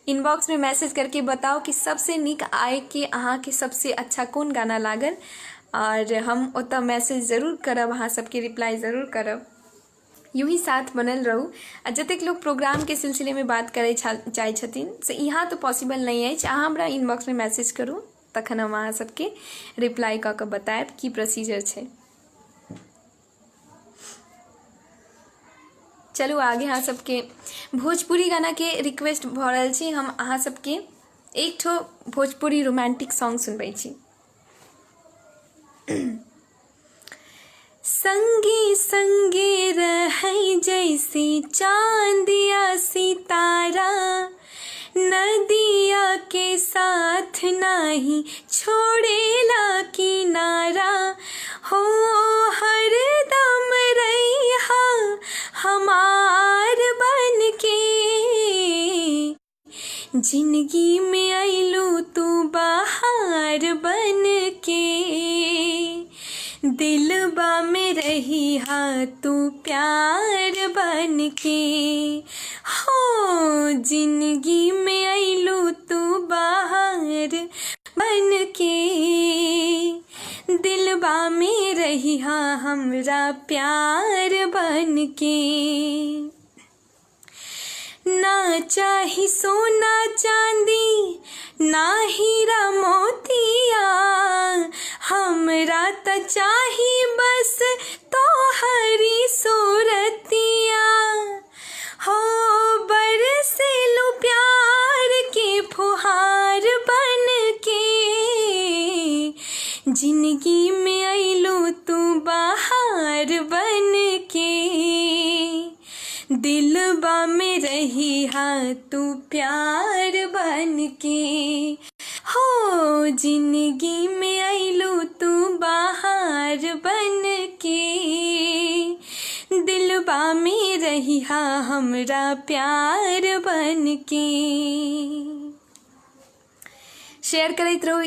इनबॉक्स में मैसेज करके बताओ कि सबसे नीक आय के अहाँके सबसे अच्छा कोन गाना लागल, और हम ओतऽ मैसेज जरूर करब, अहाँ सबके रिप्लाई जरूर करब। यूँ ही साथ बनल रहू। आ जतेक लोग प्रोग्राम के सिलसिले में बात करै चाहै छथिन से यहाँ तो पॉसिबल नहीं अछि, अहाँ हमरा इनबॉक्स में मैसेज करू तखन हम अहाँ सबके रिप्लाई कऽ कऽ बतायब की प्रोसीजर छै। चलू आगे अहाँ सबके भोजपुरी गानाके रिक्वेस्ट भऽ रहल छै। हम अहाँ सबके एक ठो भोजपुरी रोमांटिक सॉन्ग सुनबै छी। संगे संगे रहै जैसे चांदिया सितारा, नदिया के साथ नाही छोड़ेला किनारा, हो हरदम रैहा हमार बन के, जिंदगी में अइलू तू बहार बन के, दिलबा में रही हा तू प्यार बन के, हो जिंदगी में अइलू तू बहार बन के, दिलबा में रही हा हमरा प्यार बन के। ना चाही सोना चांदी ना हीरा मोतिया, हमरा त चाही बस तोहरी सूरतिया, हो बरसेलू प्यार के फुहार बन के, जिंदगी में अइलू तू बहार बन के, दिलबा में रही हा तू प्यार बन के, हो जिंदगी में अइलू तू बहार बन के, दिलबा में रही हा हमरा प्यार बन के। शेयर करैत रहू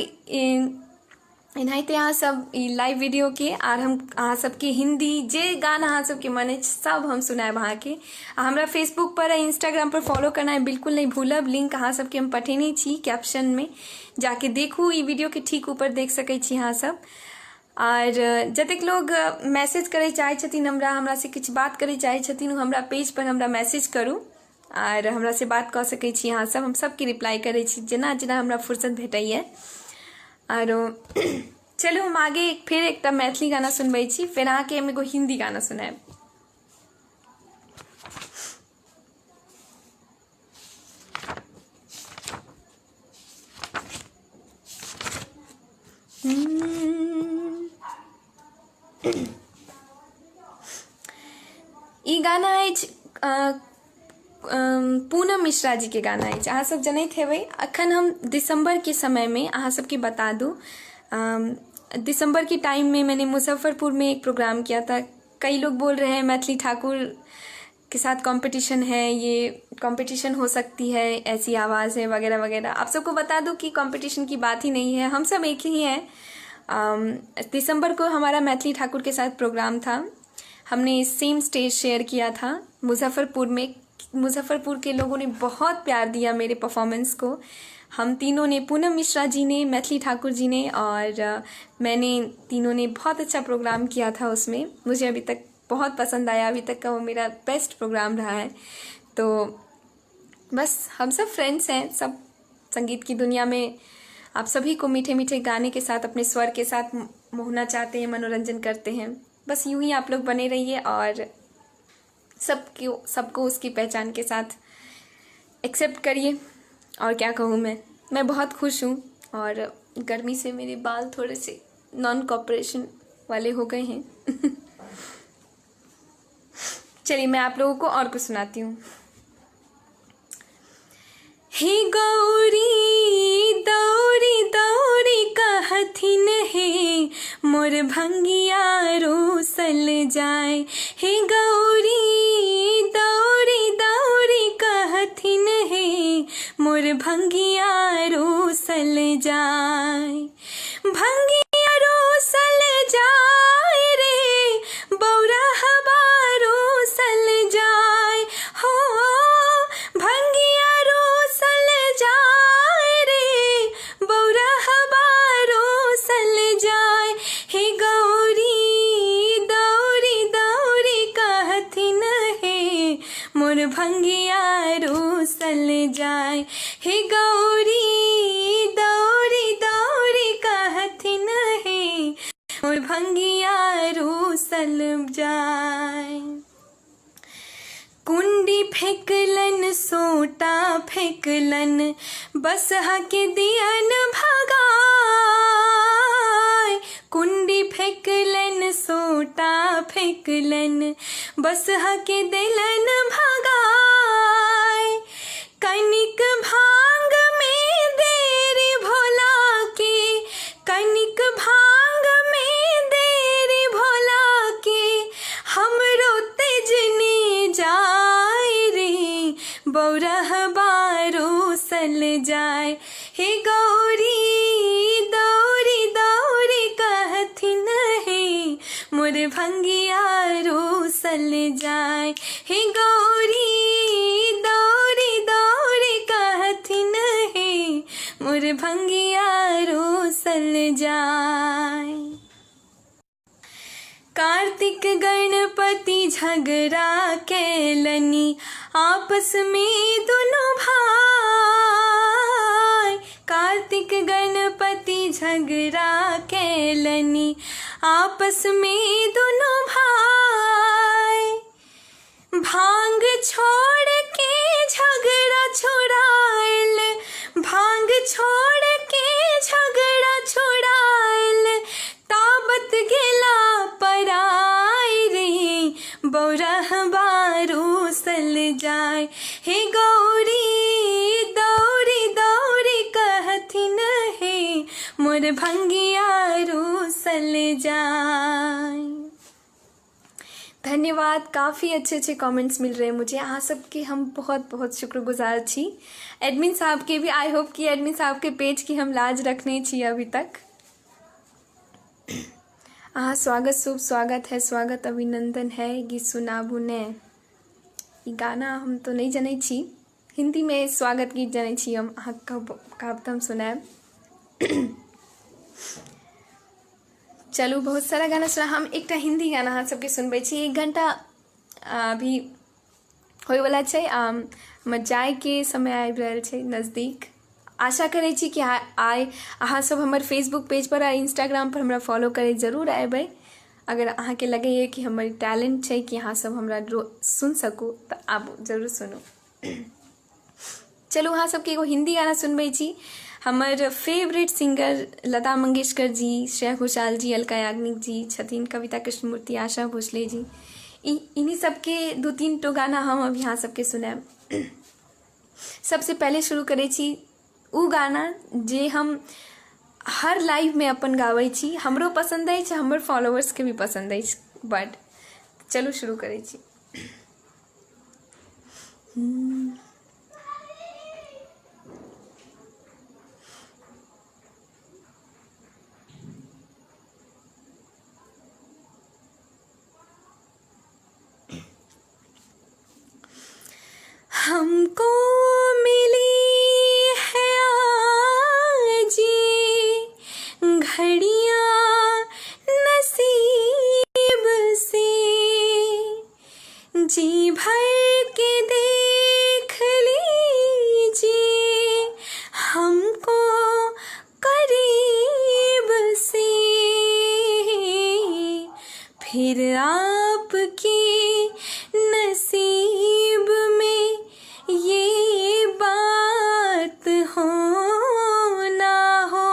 एनाहिते अहाँ सब ई लाइव वीडियोके, आर हम अहाँ सबके हिंदी जे गाना अहाँ सबके मन अछि सब हम सुनायब अहाँके। आ हमरा फेसबुक पर आ इंस्टाग्राम पर फॉलो करनाइ बिल्कुल नहि भूलब। लिंक अहाँ सबके हम पठेने छी कैप्शनमे, जाके देखू, ई वीडियोके ठीक ऊपर देख सकै छी अहाँ सब। आर जतेक लोग मैसेज करै चाहै छथिन हमरा, हमरा से किछु बात करै चाहै छथिन, ओ हमरा पेज पर हमरा मैसेज करू आर हमरा से बात कऽ सकै छी अहाँ सब। हम सबके रिप्लाई करै छी जेना जेना हमरा फुर्सत भेटैया। आरो चलू हम आगे फेर एकटा मैथिली गाना सुनबै छी, फेर अहाँके हम एगो हिंदी गाना सुनायब। ई गाना अछि पूनम मिश्रा जीके गाना अछि, अहाँ सब जनैत हेबै। अखन हम दिसम्बरके समयमे अहाँ सबके बता दू, दिसंबर के टाइम में मैंने मुजफ्फरपुर में एक प्रोग्राम किया था। कई लोग बोल रहे हैं मैथिली ठाकुर के साथ कंपटीशन है, ये कंपटीशन हो सकती है, ऐसी आवाज़ है वगैरह वगैरह। आप सबको बता दूं कि कंपटीशन की बात ही नहीं है, हम सब एक ही हैं। दिसंबर को हमारा मैथिली ठाकुर के साथ प्रोग्राम था, हमने सेम स्टेज शेयर किया था मुजफ्फरपुर में। मुजफ्फरपुर के लोगों ने बहुत प्यार दिया मेरे परफॉर्मेंस को। हम तीनों ने, पूनम मिश्रा जी ने, मैथिली ठाकुर जी ने और मैंने, तीनों ने बहुत अच्छा प्रोग्राम किया था। उसमें मुझे अभी तक बहुत पसंद आया, अभी तक का वो मेरा बेस्ट प्रोग्राम रहा है। तो बस हम सब फ्रेंड्स हैं, सब संगीत की दुनिया में आप सभी को मीठे मीठे गाने के साथ, अपने स्वर के साथ मोहना चाहते हैं, मनोरंजन करते हैं। बस यूं ही आप लोग बने रहिए और सबको सबको उसकी पहचान के साथ एक्सेप्ट करिए। और क्या कहूँ मैं बहुत खुश हूँ। और गर्मी से मेरे बाल थोड़े से नॉन कॉपरेशन वाले हो गए हैं। चलिए मैं आप लोगों को और कुछ सुनाती हूँ। हे गौरी दौरी दौरी कहथिन हे, मोर भंगिया रोसल जाए। हे गौरी दौरी दौरी कहथिन हे, मोर भंगिया रोसल जाए। भंगिया रोसल जाए रे, बौरा हवा रोसल जाए। हो भंगिया रोसल जाए रे, बौरा हवा रोसल जाए। हे गौरी दौरी दौरी कहथिन हे, मोर भंगिया रोसल जाए। हे गौरी दौरी दौरी कहथिन हे, मोर भंगिया रोसल जाए। फेकलन सोटा फेकलन बसहा के दियन भगाय, कुंडी फेकलन सोटा फेकलन बसहा के दिलन भगाय। कनिक भांग में देरी भोला के, कनिक भांग में देरी भोला के, हमरो तेजनी जाय रे बौरहबा रूसल जाय। हे गौरी दौरी दौरी कहथिन हे मोर भंगिया रूसल जाय। हे गौरी दौरी दौरी कहथिन हे मोर भंगिया रूसल जाय। कार्तिक गणपति झगड़ा कैलनी आपस में दुनू भाई, कार्तिक गणपति झगड़ा कैलनी आपस में दुनू भाई। भांग छोड़ के झगड़ा छोड़ायल, भांग छोड़ के झगड़ा छोड़ायल, ताबत गेला पराय रे बौरहबा रूसल जाय। हे गौरी दौरी दौरी कहथिन हे मोर भंगिया रूसल जाय। धन्यवाद। काफ़ी अच्छे अच्छे कमेंट्स मिल रहे हैं मुझे, अहाँ सबके हम बहुत बहुत शुक्रगुजार छी। एडमिन साहब के भी I hope कि एडमिन साहब के पेज की हम लाज रखने छी अभी तक। अहाँ स्वागत, शुभ स्वागत है, स्वागत अभिनंदन है। गीत सुनाबू ने, ई गाना हम तो नहीं जनै छी, हिंदी में स्वागत गीत जनै छी हम, अहाँ कहब तऽ हम सुनायब। चलू बहुत सारा गाना सुना, हम एकटा हिंदी गाना अहाँ सबके सुनबै छी। 1 घंटा अभी होइवला छै, हमर जायके समय आबि रहल छै नजदीक। आशा करै छी कि आइ अहाँ सब हमर फेसबुक पेज पर आ इंस्टाग्राम पर हमरा फॉलो करै जरूर अयबै। अगर अहाँके लगैए कि हमर टैलेंट छै कि अहाँ सब हमरा सुन सकू तऽ आबू जरूर सुनू। चलू अहाँ सबके एगो हिंदी गाना सुनबै छी। हमर फेवरेट सिंगर लता मंगेशकर जी, श्रेया घोषाल जी, अलका याग्निक जी छथिन, कविता कृष्णमूर्ति, आशा भोसले जी, इन्हीं सबके 2-3 टो गाना हम अभी अहाँ सबके सुनायब। सबसे पहले शुरू करै छी उ गाना जे हम हर लाइव में अपन गाबै छी, हमरो पसंद अछि, हमर फॉलोअर्स के भी पसंद अछि बड। चलू शुरू करै छी। हमको मिली है आज घड़ियां नसीब से, जी भर के देख लीजिए हमको करीब से, फिर आपकी नसीब में ये बात हो ना हो,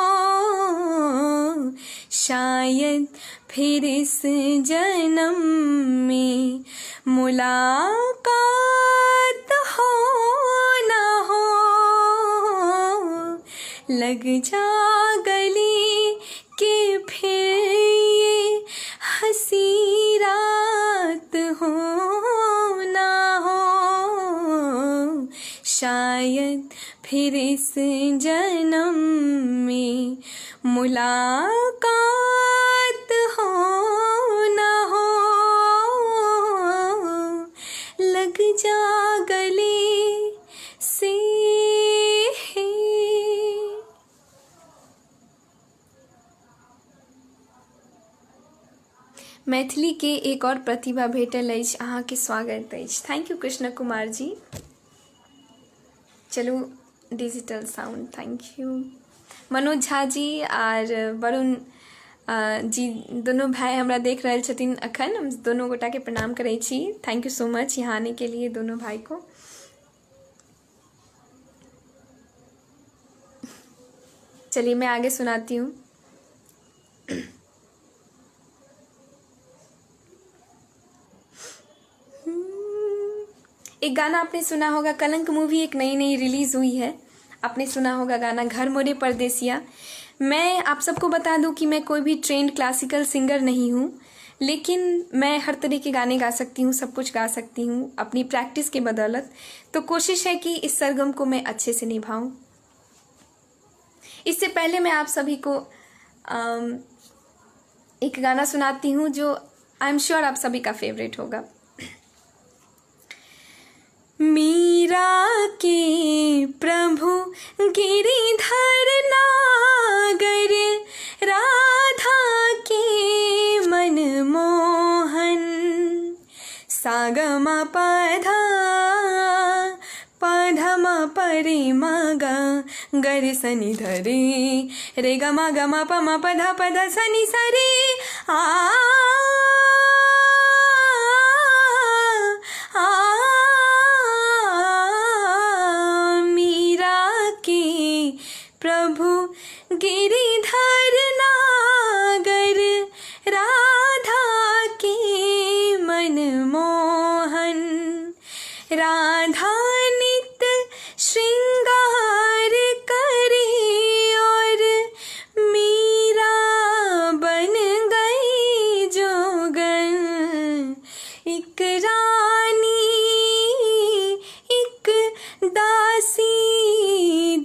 शायद फिर इस जन्म में मुलाकात हो ना हो, लग जा गली के फिर ये हंसी रात हो ना हो, शायद फिर इस जन्म में मुलाकात हो ना हो, लग जा गले से। मैथिली के एक और प्रतिभा भेटल अछि, अहाँके स्वागत अछि। Thank you Krishna Kumar ji. चलू digital sound, thank you Manoj Jha ji are Varun जी दोनों भाई हमरा देख रहल छथिन अखन, हम दोनों गोटा के प्रणाम करै छी। Thank you so much यहाँ आने के लिए दोनों भाई को। चलिए मैं आगे सुनाती हूँ। एक गाना आपने सुना होगा, कलंक मूवी एक नई नई रिलीज़ हुई है, आपने सुना होगा गाना घर मोरे परदेसिया। मैं आप सबको बता दूं कि मैं कोई भी ट्रेंड क्लासिकल सिंगर नहीं हूं, लेकिन मैं हर तरह के गाने गा सकती हूं, सब कुछ गा सकती हूं अपनी प्रैक्टिस के बदौलत। तो कोशिश है कि इस सरगम को मैं अच्छे से निभाऊं। इससे पहले मैं आप सभी को एक गाना सुनाती हूँ जो I am sure आप सभी का फेवरेट होगा। मीरा के प्रभु गिरिधर नागर, राधा के मनमोहन, सागमा पधा पधमा परे मगा गर सनि धरे रे गमा गमा पमा पधा पधा सनि सरे आ आ। मीरा के प्रभु गिरिधर नागर, राधा के मनमोहन, राधा नित श्रृंगार करे और मीरा बन गई जोगन, एक रानी एक दासी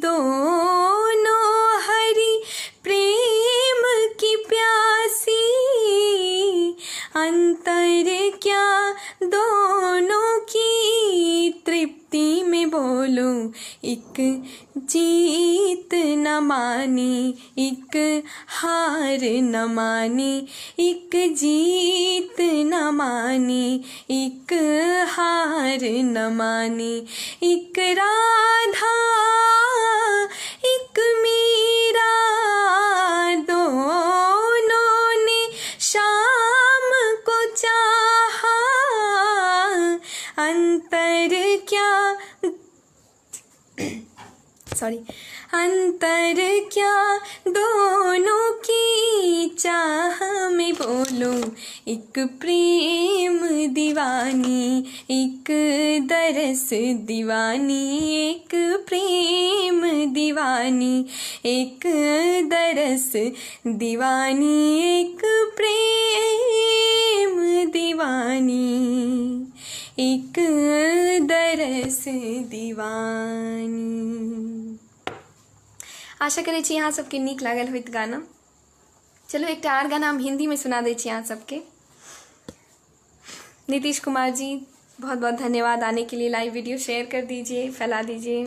दोनों हरि प्रेम की प्यासी, अंतर क्या दोनों की तृप्ति में बोलो, एक जीत न मानी एक हार न मानी, एक जीत न मानी एक हार न मानी, एक राधा एक मीरा दोनों ने शाम को चाहा, अंतर क्या सॉरी अंतर क्या दोनों की चाह में बोलो, एक प्रेम दीवानी एक दरस दीवानी, एक प्रेम दीवानी एक दरस दीवानी, एक प्रेम दीवानी एक दरस दीवानी। आशा करै छी अहाँ सबके नीक लागल होइत गाना। चलो एकटा आर गाना हम हिंदी में सुना दै छी अहाँ सबके। नीतीश कुमार जी बहुत बहुत धन्यवाद आने के लिए। लाइव वीडियो शेयर कर दीजिए, फैला दीजिए।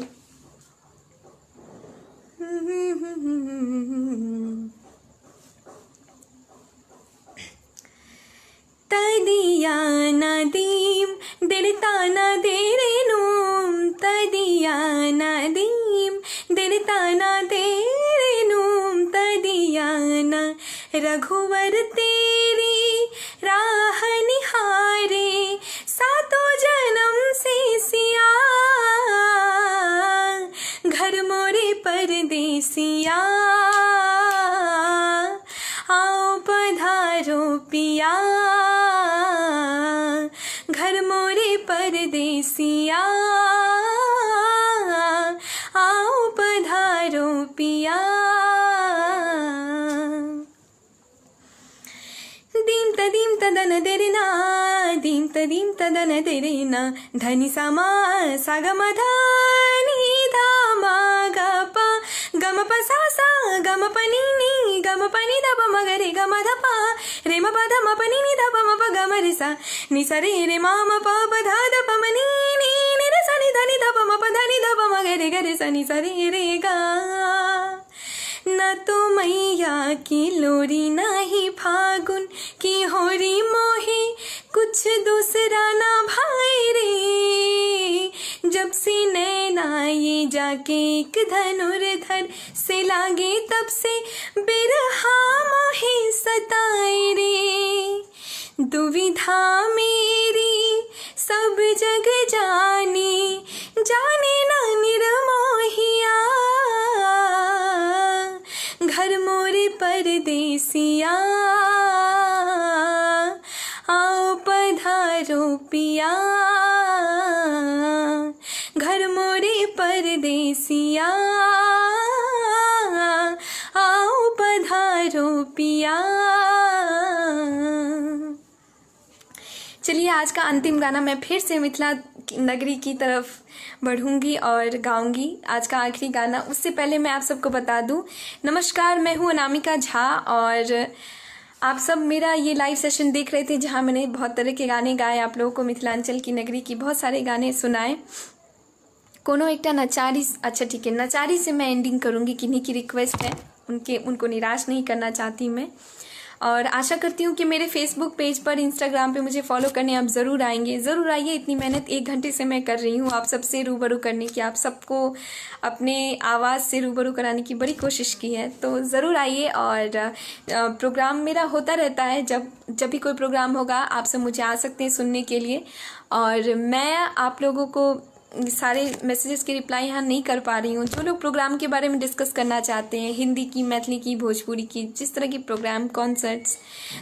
तदिया नदीम दिलता न देरे नूम, तदिया नदीम दिलता न देरे नूम, तदिया न रघुवर तेरी राह निहारे, सातों जन्म से सिया घर मोरे परदेसिया, आओ पधारो पिया घर मोरे परदेसिया, आओ पधारो पिया। दीम तदीम तदन देरना, दीम तदीम तदन देरना, धनि समा सागम धानी धामा ग प गम प सा सा गम प नी नी गम प नी ध प म ग रे ग म ध प रे म प ध म प नी नी ध प म प ग म रे सा नी सा रे रे मा म प प ध ध प म नी नी नी रे सा नी ध नी ध प म प ध नी ध प म ग रे ग रे सा नी सा रे रे गा। न तो मैया की लोरी नाही फागुन की होरी मोहे कुछ दूसरा ना भाई रे, जब से नैना ये में जाके एक धनुर्धर से लागे तब से बिरहा मोहे सताए रे। दुविधा मेरी सब जग जाने, जाने ना निर्मोहिया, घर मोरे परदेसिया, आओ पधारो पिया, घर मोरे परदेसिया, आओ पधारो पिया। चलिए आज का अंतिम गाना मैं फिर से मिथिला नगरी की तरफ बढ़ूंगी और गाऊंगी आज का आखिरी गाना। उससे पहले मैं आप सबको बता दूं, नमस्कार, मैं हूं अनामिका झा और आप सब मेरा ये लाइव सेशन देख रहे थे जहां मैंने बहुत तरह के गाने गाए, आप लोगों को मिथिलांचल की नगरी की बहुत सारे गाने सुनाए। कोनो एकटा नचारी, अच्छा ठीक है, नचारी से मैं एंडिंग करूँगी, किन्हीं की रिक्वेस्ट है, उनके उनको निराश नहीं करना चाहती मैं। और आशा करती हूँ कि मेरे फेसबुक पेज पर, इंस्टाग्राम पे मुझे फॉलो करने आप ज़रूर आएंगे, ज़रूर आइए। इतनी मेहनत 1 घंटे से मैं कर रही हूँ आप सबसे रूबरू करने की, आप सबको अपने आवाज़ से रूबरू कराने की बड़ी कोशिश की है, तो ज़रूर आइए। और प्रोग्राम मेरा होता रहता है, जब जब भी कोई प्रोग्राम होगा आप सब मुझे आ सकते हैं सुनने के लिए। और मैं आप लोगों को सारे मैसेजेस के रिप्लाई यहाँ नहीं कर पा रही हूँ। जो लोग प्रोग्राम के बारे में डिस्कस करना चाहते हैं, हिंदी की, मैथिली की, भोजपुरी की, जिस तरह की प्रोग्राम, कॉन्सर्ट्स,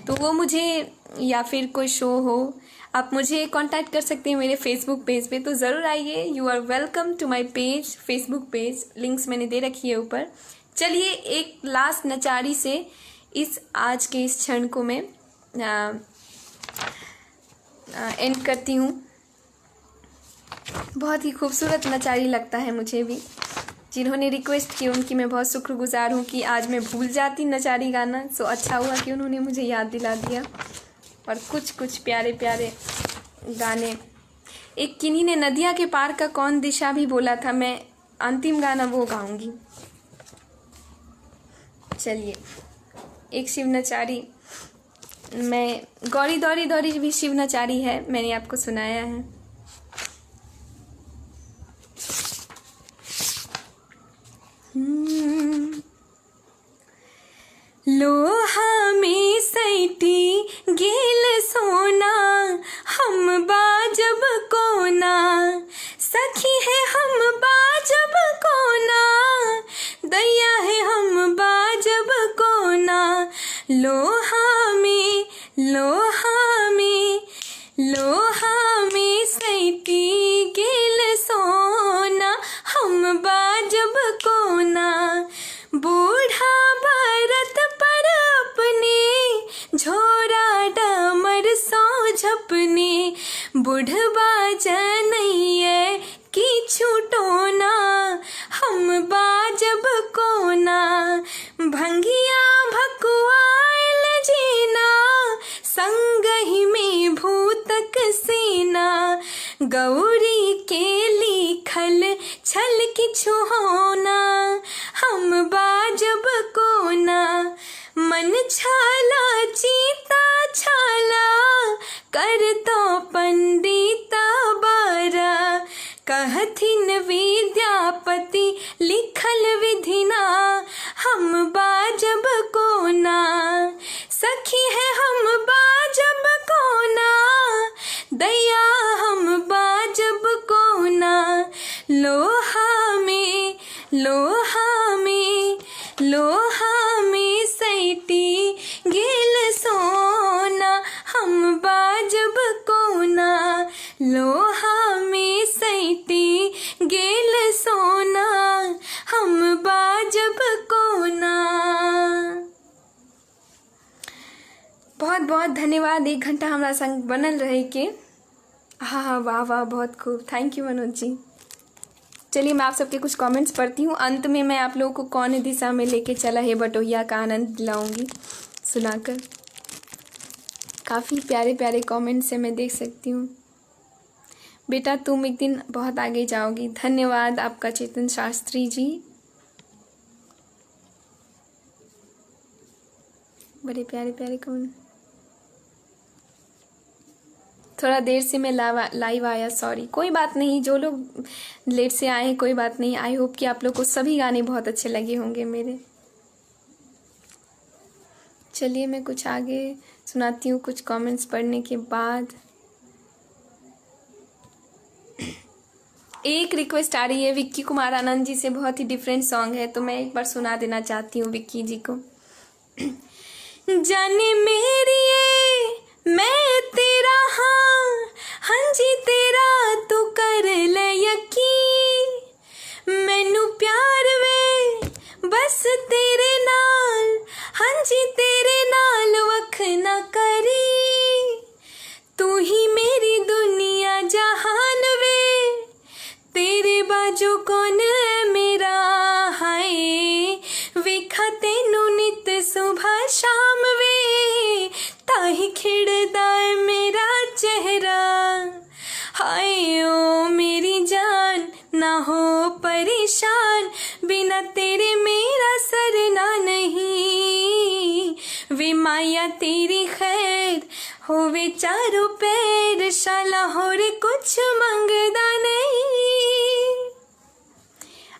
तो वो मुझे, या फिर कोई शो हो, आप मुझे कांटेक्ट कर सकते हैं मेरे फेसबुक पेज पे, तो ज़रूर आइए। You are welcome to my page, Facebook page, links मैंने दे रखी है ऊपर। चलिए एक लास्ट नचारी से इस आज के इस क्षण को मैं एंड करती हूँ। बहुत ही खूबसूरत नचारी लगता है मुझे भी। जिन्होंने रिक्वेस्ट की उनकी मैं बहुत शुक्रगुजार हूँ कि आज मैं भूल जाती नचारी गाना, सो अच्छा हुआ कि उन्होंने मुझे याद दिला दिया। और कुछ कुछ प्यारे प्यारे गाने, एक किन्हीं ने नदिया के पार का कौन दिशा भी बोला था, मैं अंतिम गाना वो गाऊंगी। चलिए एक शिव नचारी, मैं गौरी दौरी दौरी भी शिव नचारी है, मैंने आपको सुनाया है। लोहा में सैटी गेल सोना, हम बाजब कोना, सखी है हम बाजब कोना, दैया है हम बाजब कोना। लोहा में, लोहा में, लोहा में सैटी गेल सोना, हम बाजब कोना। बूढ़ा भारत पर अपने, झोरा डामर सौ झपने, बुढ़बा जनैये की छूटोना, हम बाजब कोना। भंगिया भकुआल जीना, संगहि में भूतक सेना, गौरी के लिखल छल किछु होना, हम बाजब कोना। मन छाला चीता छाला, कर तो पंडिता बारा, कहथिन विद्यापति लिखल विधिना, हम बाजब कोना। सखी है हम बाजब कोना, दैया हम बाजब कोना। लोहा में, लोहा में, लोहा में सैटी गेल सोना, हम बाजब कोना। लोहा में सैटी गेल सोना, हम बाजब कोना। बहुत बहुत धन्यवाद 1 घंटा हमारा संग बनल रहे के। हाँ हाँ, वाह वाह, बहुत खूब, thank you Manoj ji. चलिए मैं आप सबके कुछ कमेंट्स पढ़ती हूँ। अंत में मैं आप लोगों को कौन दिशा में लेके चला है बटोहिया का आनंद दिलाऊंगी सुनाकर। काफ़ी प्यारे प्यारे कमेंट्स से मैं देख सकती हूँ। बेटा तुम एक दिन बहुत आगे जाओगी, धन्यवाद आपका चेतन शास्त्री जी। बड़े प्यारे प्यारे कमेंट। थोड़ा देर से मैं लाइव आया, सॉरी। कोई बात नहीं, जो लोग लेट से आए हैं कोई बात नहीं। I hope कि आप लोग को सभी गाने बहुत अच्छे लगे होंगे मेरे। चलिए मैं कुछ आगे सुनाती हूँ, कुछ कमेंट्स पढ़ने के बाद। एक रिक्वेस्ट आ रही है विक्की कुमार आनंद जी से, बहुत ही डिफरेंट सॉन्ग है तो मैं एक बार सुना देना चाहती हूँ विक्की जी को। जाने मेरी ये मैं तेरा हाँ, हाँ जी तेरा तू कर ले यकीन, मैनू प्यार वे बस तेरे नाल, हाँ जी तेरे नाल वख ना करी, तू ही मेरी दुनिया जहान वे, तेरे बाजू कौन है मेरा, हाय वेखा तेनू नित सुबह शाम वे, ताही खिड़दा है मेरा चेहरा, हाय ओ मेरी जान ना हो परेशान, बिना तेरे मेरा सरना नहीं, वे माया तेरी खैर होवे चारों पैर, शाला होर कुछ मंगदा नहीं।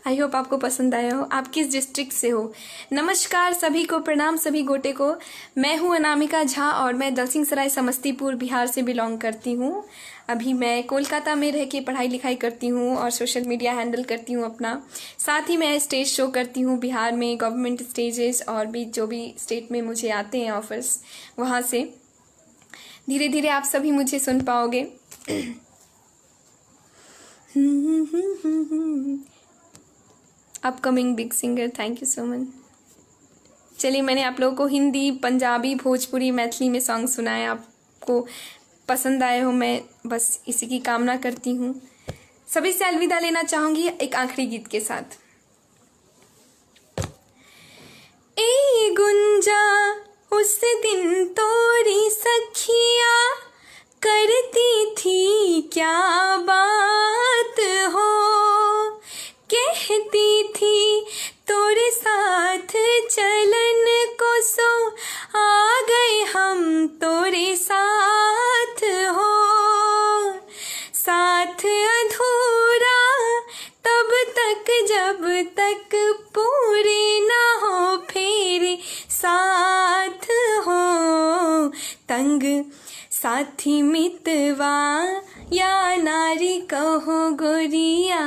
I hope आपको पसंद आया हो। आप किस डिस्ट्रिक्ट से हो? नमस्कार सभी को, प्रणाम सभी गोटे को। मैं हूं अनामिका झा और मैं दलसिंहसराय समस्तीपुर बिहार से बिलोंग करती हूं। अभी मैं कोलकाता में रह के पढ़ाई लिखाई करती हूं और सोशल मीडिया हैंडल करती हूं अपना। साथ ही मैं स्टेज शो करती हूं बिहार में, गवर्नमेंट स्टेजेस और भी जो भी स्टेट में मुझे आते हैं ऑफर्स, वहाँ से धीरे धीरे आप सभी मुझे सुन पाओगे। Upcoming big singer, thank you so much. चलिए मैंने आप लोगों को हिंदी, पंजाबी, भोजपुरी, मैथिली में सॉन्ग सुनाए, आपको पसंद आए हो मैं बस इसी की कामना करती हूँ। सभी से अलविदा लेना चाहूँगी एक आखिरी गीत के साथ। ए गुंजा उस दिन तोरी सखिया करती थी क्या बात हो, कहती थी तोरे साथ चलन को सो आ गए हम तोरे साथ हो, साथ अधूरा तब तक जब तक पूरे ना हो फेरे साथ हो, तंग साथी मितवा या नारी कहो गोरिया,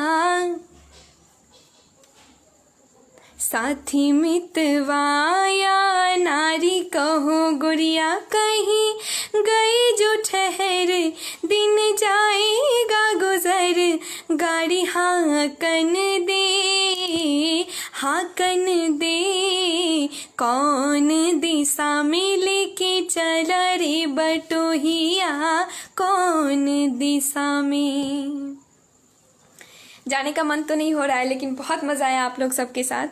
साथी मितवा या नारी कहो गुड़िया, कहीं गई जो ठहर दिन जाएगा गुजर, गाड़ी हाकन दे हाकन दे, कौन दिशा में लेके चला रे बटोहिया, कौन दिशा में। जाने का मन तो नहीं हो रहा है लेकिन बहुत मज़ा आया आप लोग सबके साथ।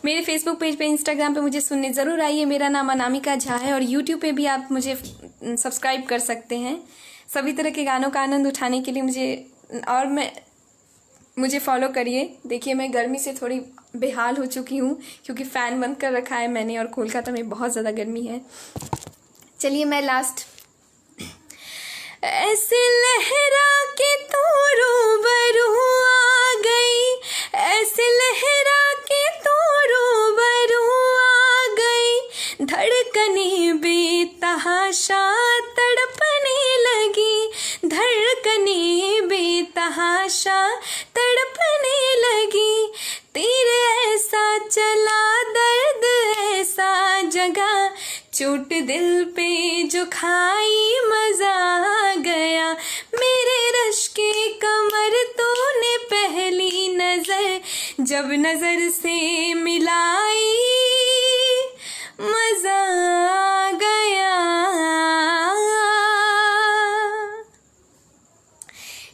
मेरे फेसबुक पेज पे, इंस्टाग्राम पे मुझे सुनने ज़रूर आइए। मेरा नाम अनामिका झा है और यूट्यूब पे भी आप मुझे सब्सक्राइब कर सकते हैं। सभी तरह के गानों का आनंद उठाने के लिए मुझे फॉलो करिए। देखिए मैं गर्मी से थोड़ी बेहाल हो चुकी हूँ क्योंकि फ़ैन बंद कर रखा है मैंने और कोलकाता में बहुत ज़्यादा गर्मी है। चलिए मैं लास्ट ऐसे लहरा के तू रूबरू आ गई, ऐसे लहरा के तू रूबरू आ गई, धड़कने बेतहाशा तड़पने लगी, धड़कने बेतहाशा तड़पने लगी, तीर ऐसा चला दर्द ऐसा जगा, चोट दिल पे जो खाई मजा आ गया, मेरे रश के कमर तूने पहली नजर जब नजर से मिलाई मजा आ गया।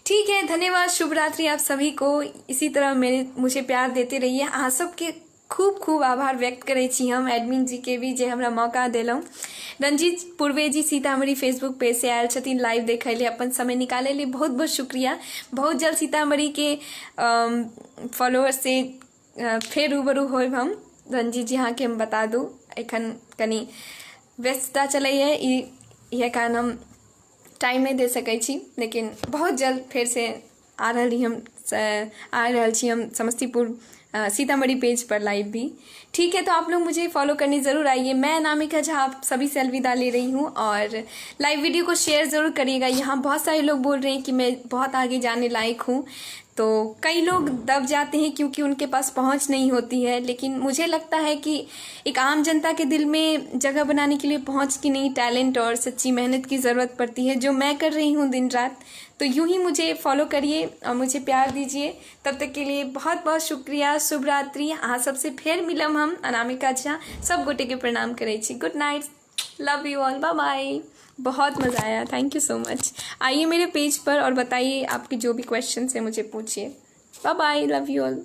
ठीक है, धन्यवाद, शुभ रात्रि आप सभी को। इसी तरह मेरे मुझे प्यार देते रहिए। अहाँ सबके खूब खूब आभार व्यक्त करै छी हम एडमिन जी के भी जे हमरा मौका देलहुँ। रंजीत पूर्वे जी सीतामढ़ी फेसबुक पेज से आयल छथिन लाइव देखै ले, अपन समय निकालै ले बहुत बहुत शुक्रिया। बहुत जल्द सीतामढ़ी के फॉलोअर से फेर रूबरू होब हम। रंजीत जी अहाँके हम बता दू एखन कनी व्यस्तता चलैए, इएह कारण हम टाइम नहि दे सकै छी, लेकिन बहुत जल्द फेरसँ आ रहली हम, आ रहल छी हम समस्तीपुर सीतामढ़ी पेज पर लाइव भी। ठीक है, तो आप लोग मुझे फॉलो करने ज़रूर आइए। मैं अनामिका झा आप सभी से अलविदा ले रही हूँ और लाइव वीडियो को शेयर ज़रूर करिएगा। यहाँ बहुत सारे लोग बोल रहे हैं कि मैं बहुत आगे जाने लायक हूँ, तो कई लोग दब जाते हैं क्योंकि उनके पास पहुँच नहीं होती है, लेकिन मुझे लगता है कि एक आम जनता के दिल में जगह बनाने के लिए पहुँच की नहीं, टैलेंट और सच्ची मेहनत की ज़रूरत पड़ती है, जो मैं कर रही हूँ दिन रात। तो यूँ ही मुझे फॉलो करिए और मुझे प्यार दीजिए। तब तक के लिए बहुत बहुत शुक्रिया, शुभ रात्रि। अहाँ सबसे फेर मिलब हम, अनामिका झा। सब गोटे के प्रणाम करै छी। Good night, love you all, bye bye. बहुत मज़ा आया, thank you so much. आइए मेरे पेज पर और बताइए आपके जो भी क्वेश्चन है मुझे पूछिए। Bye bye, love you all.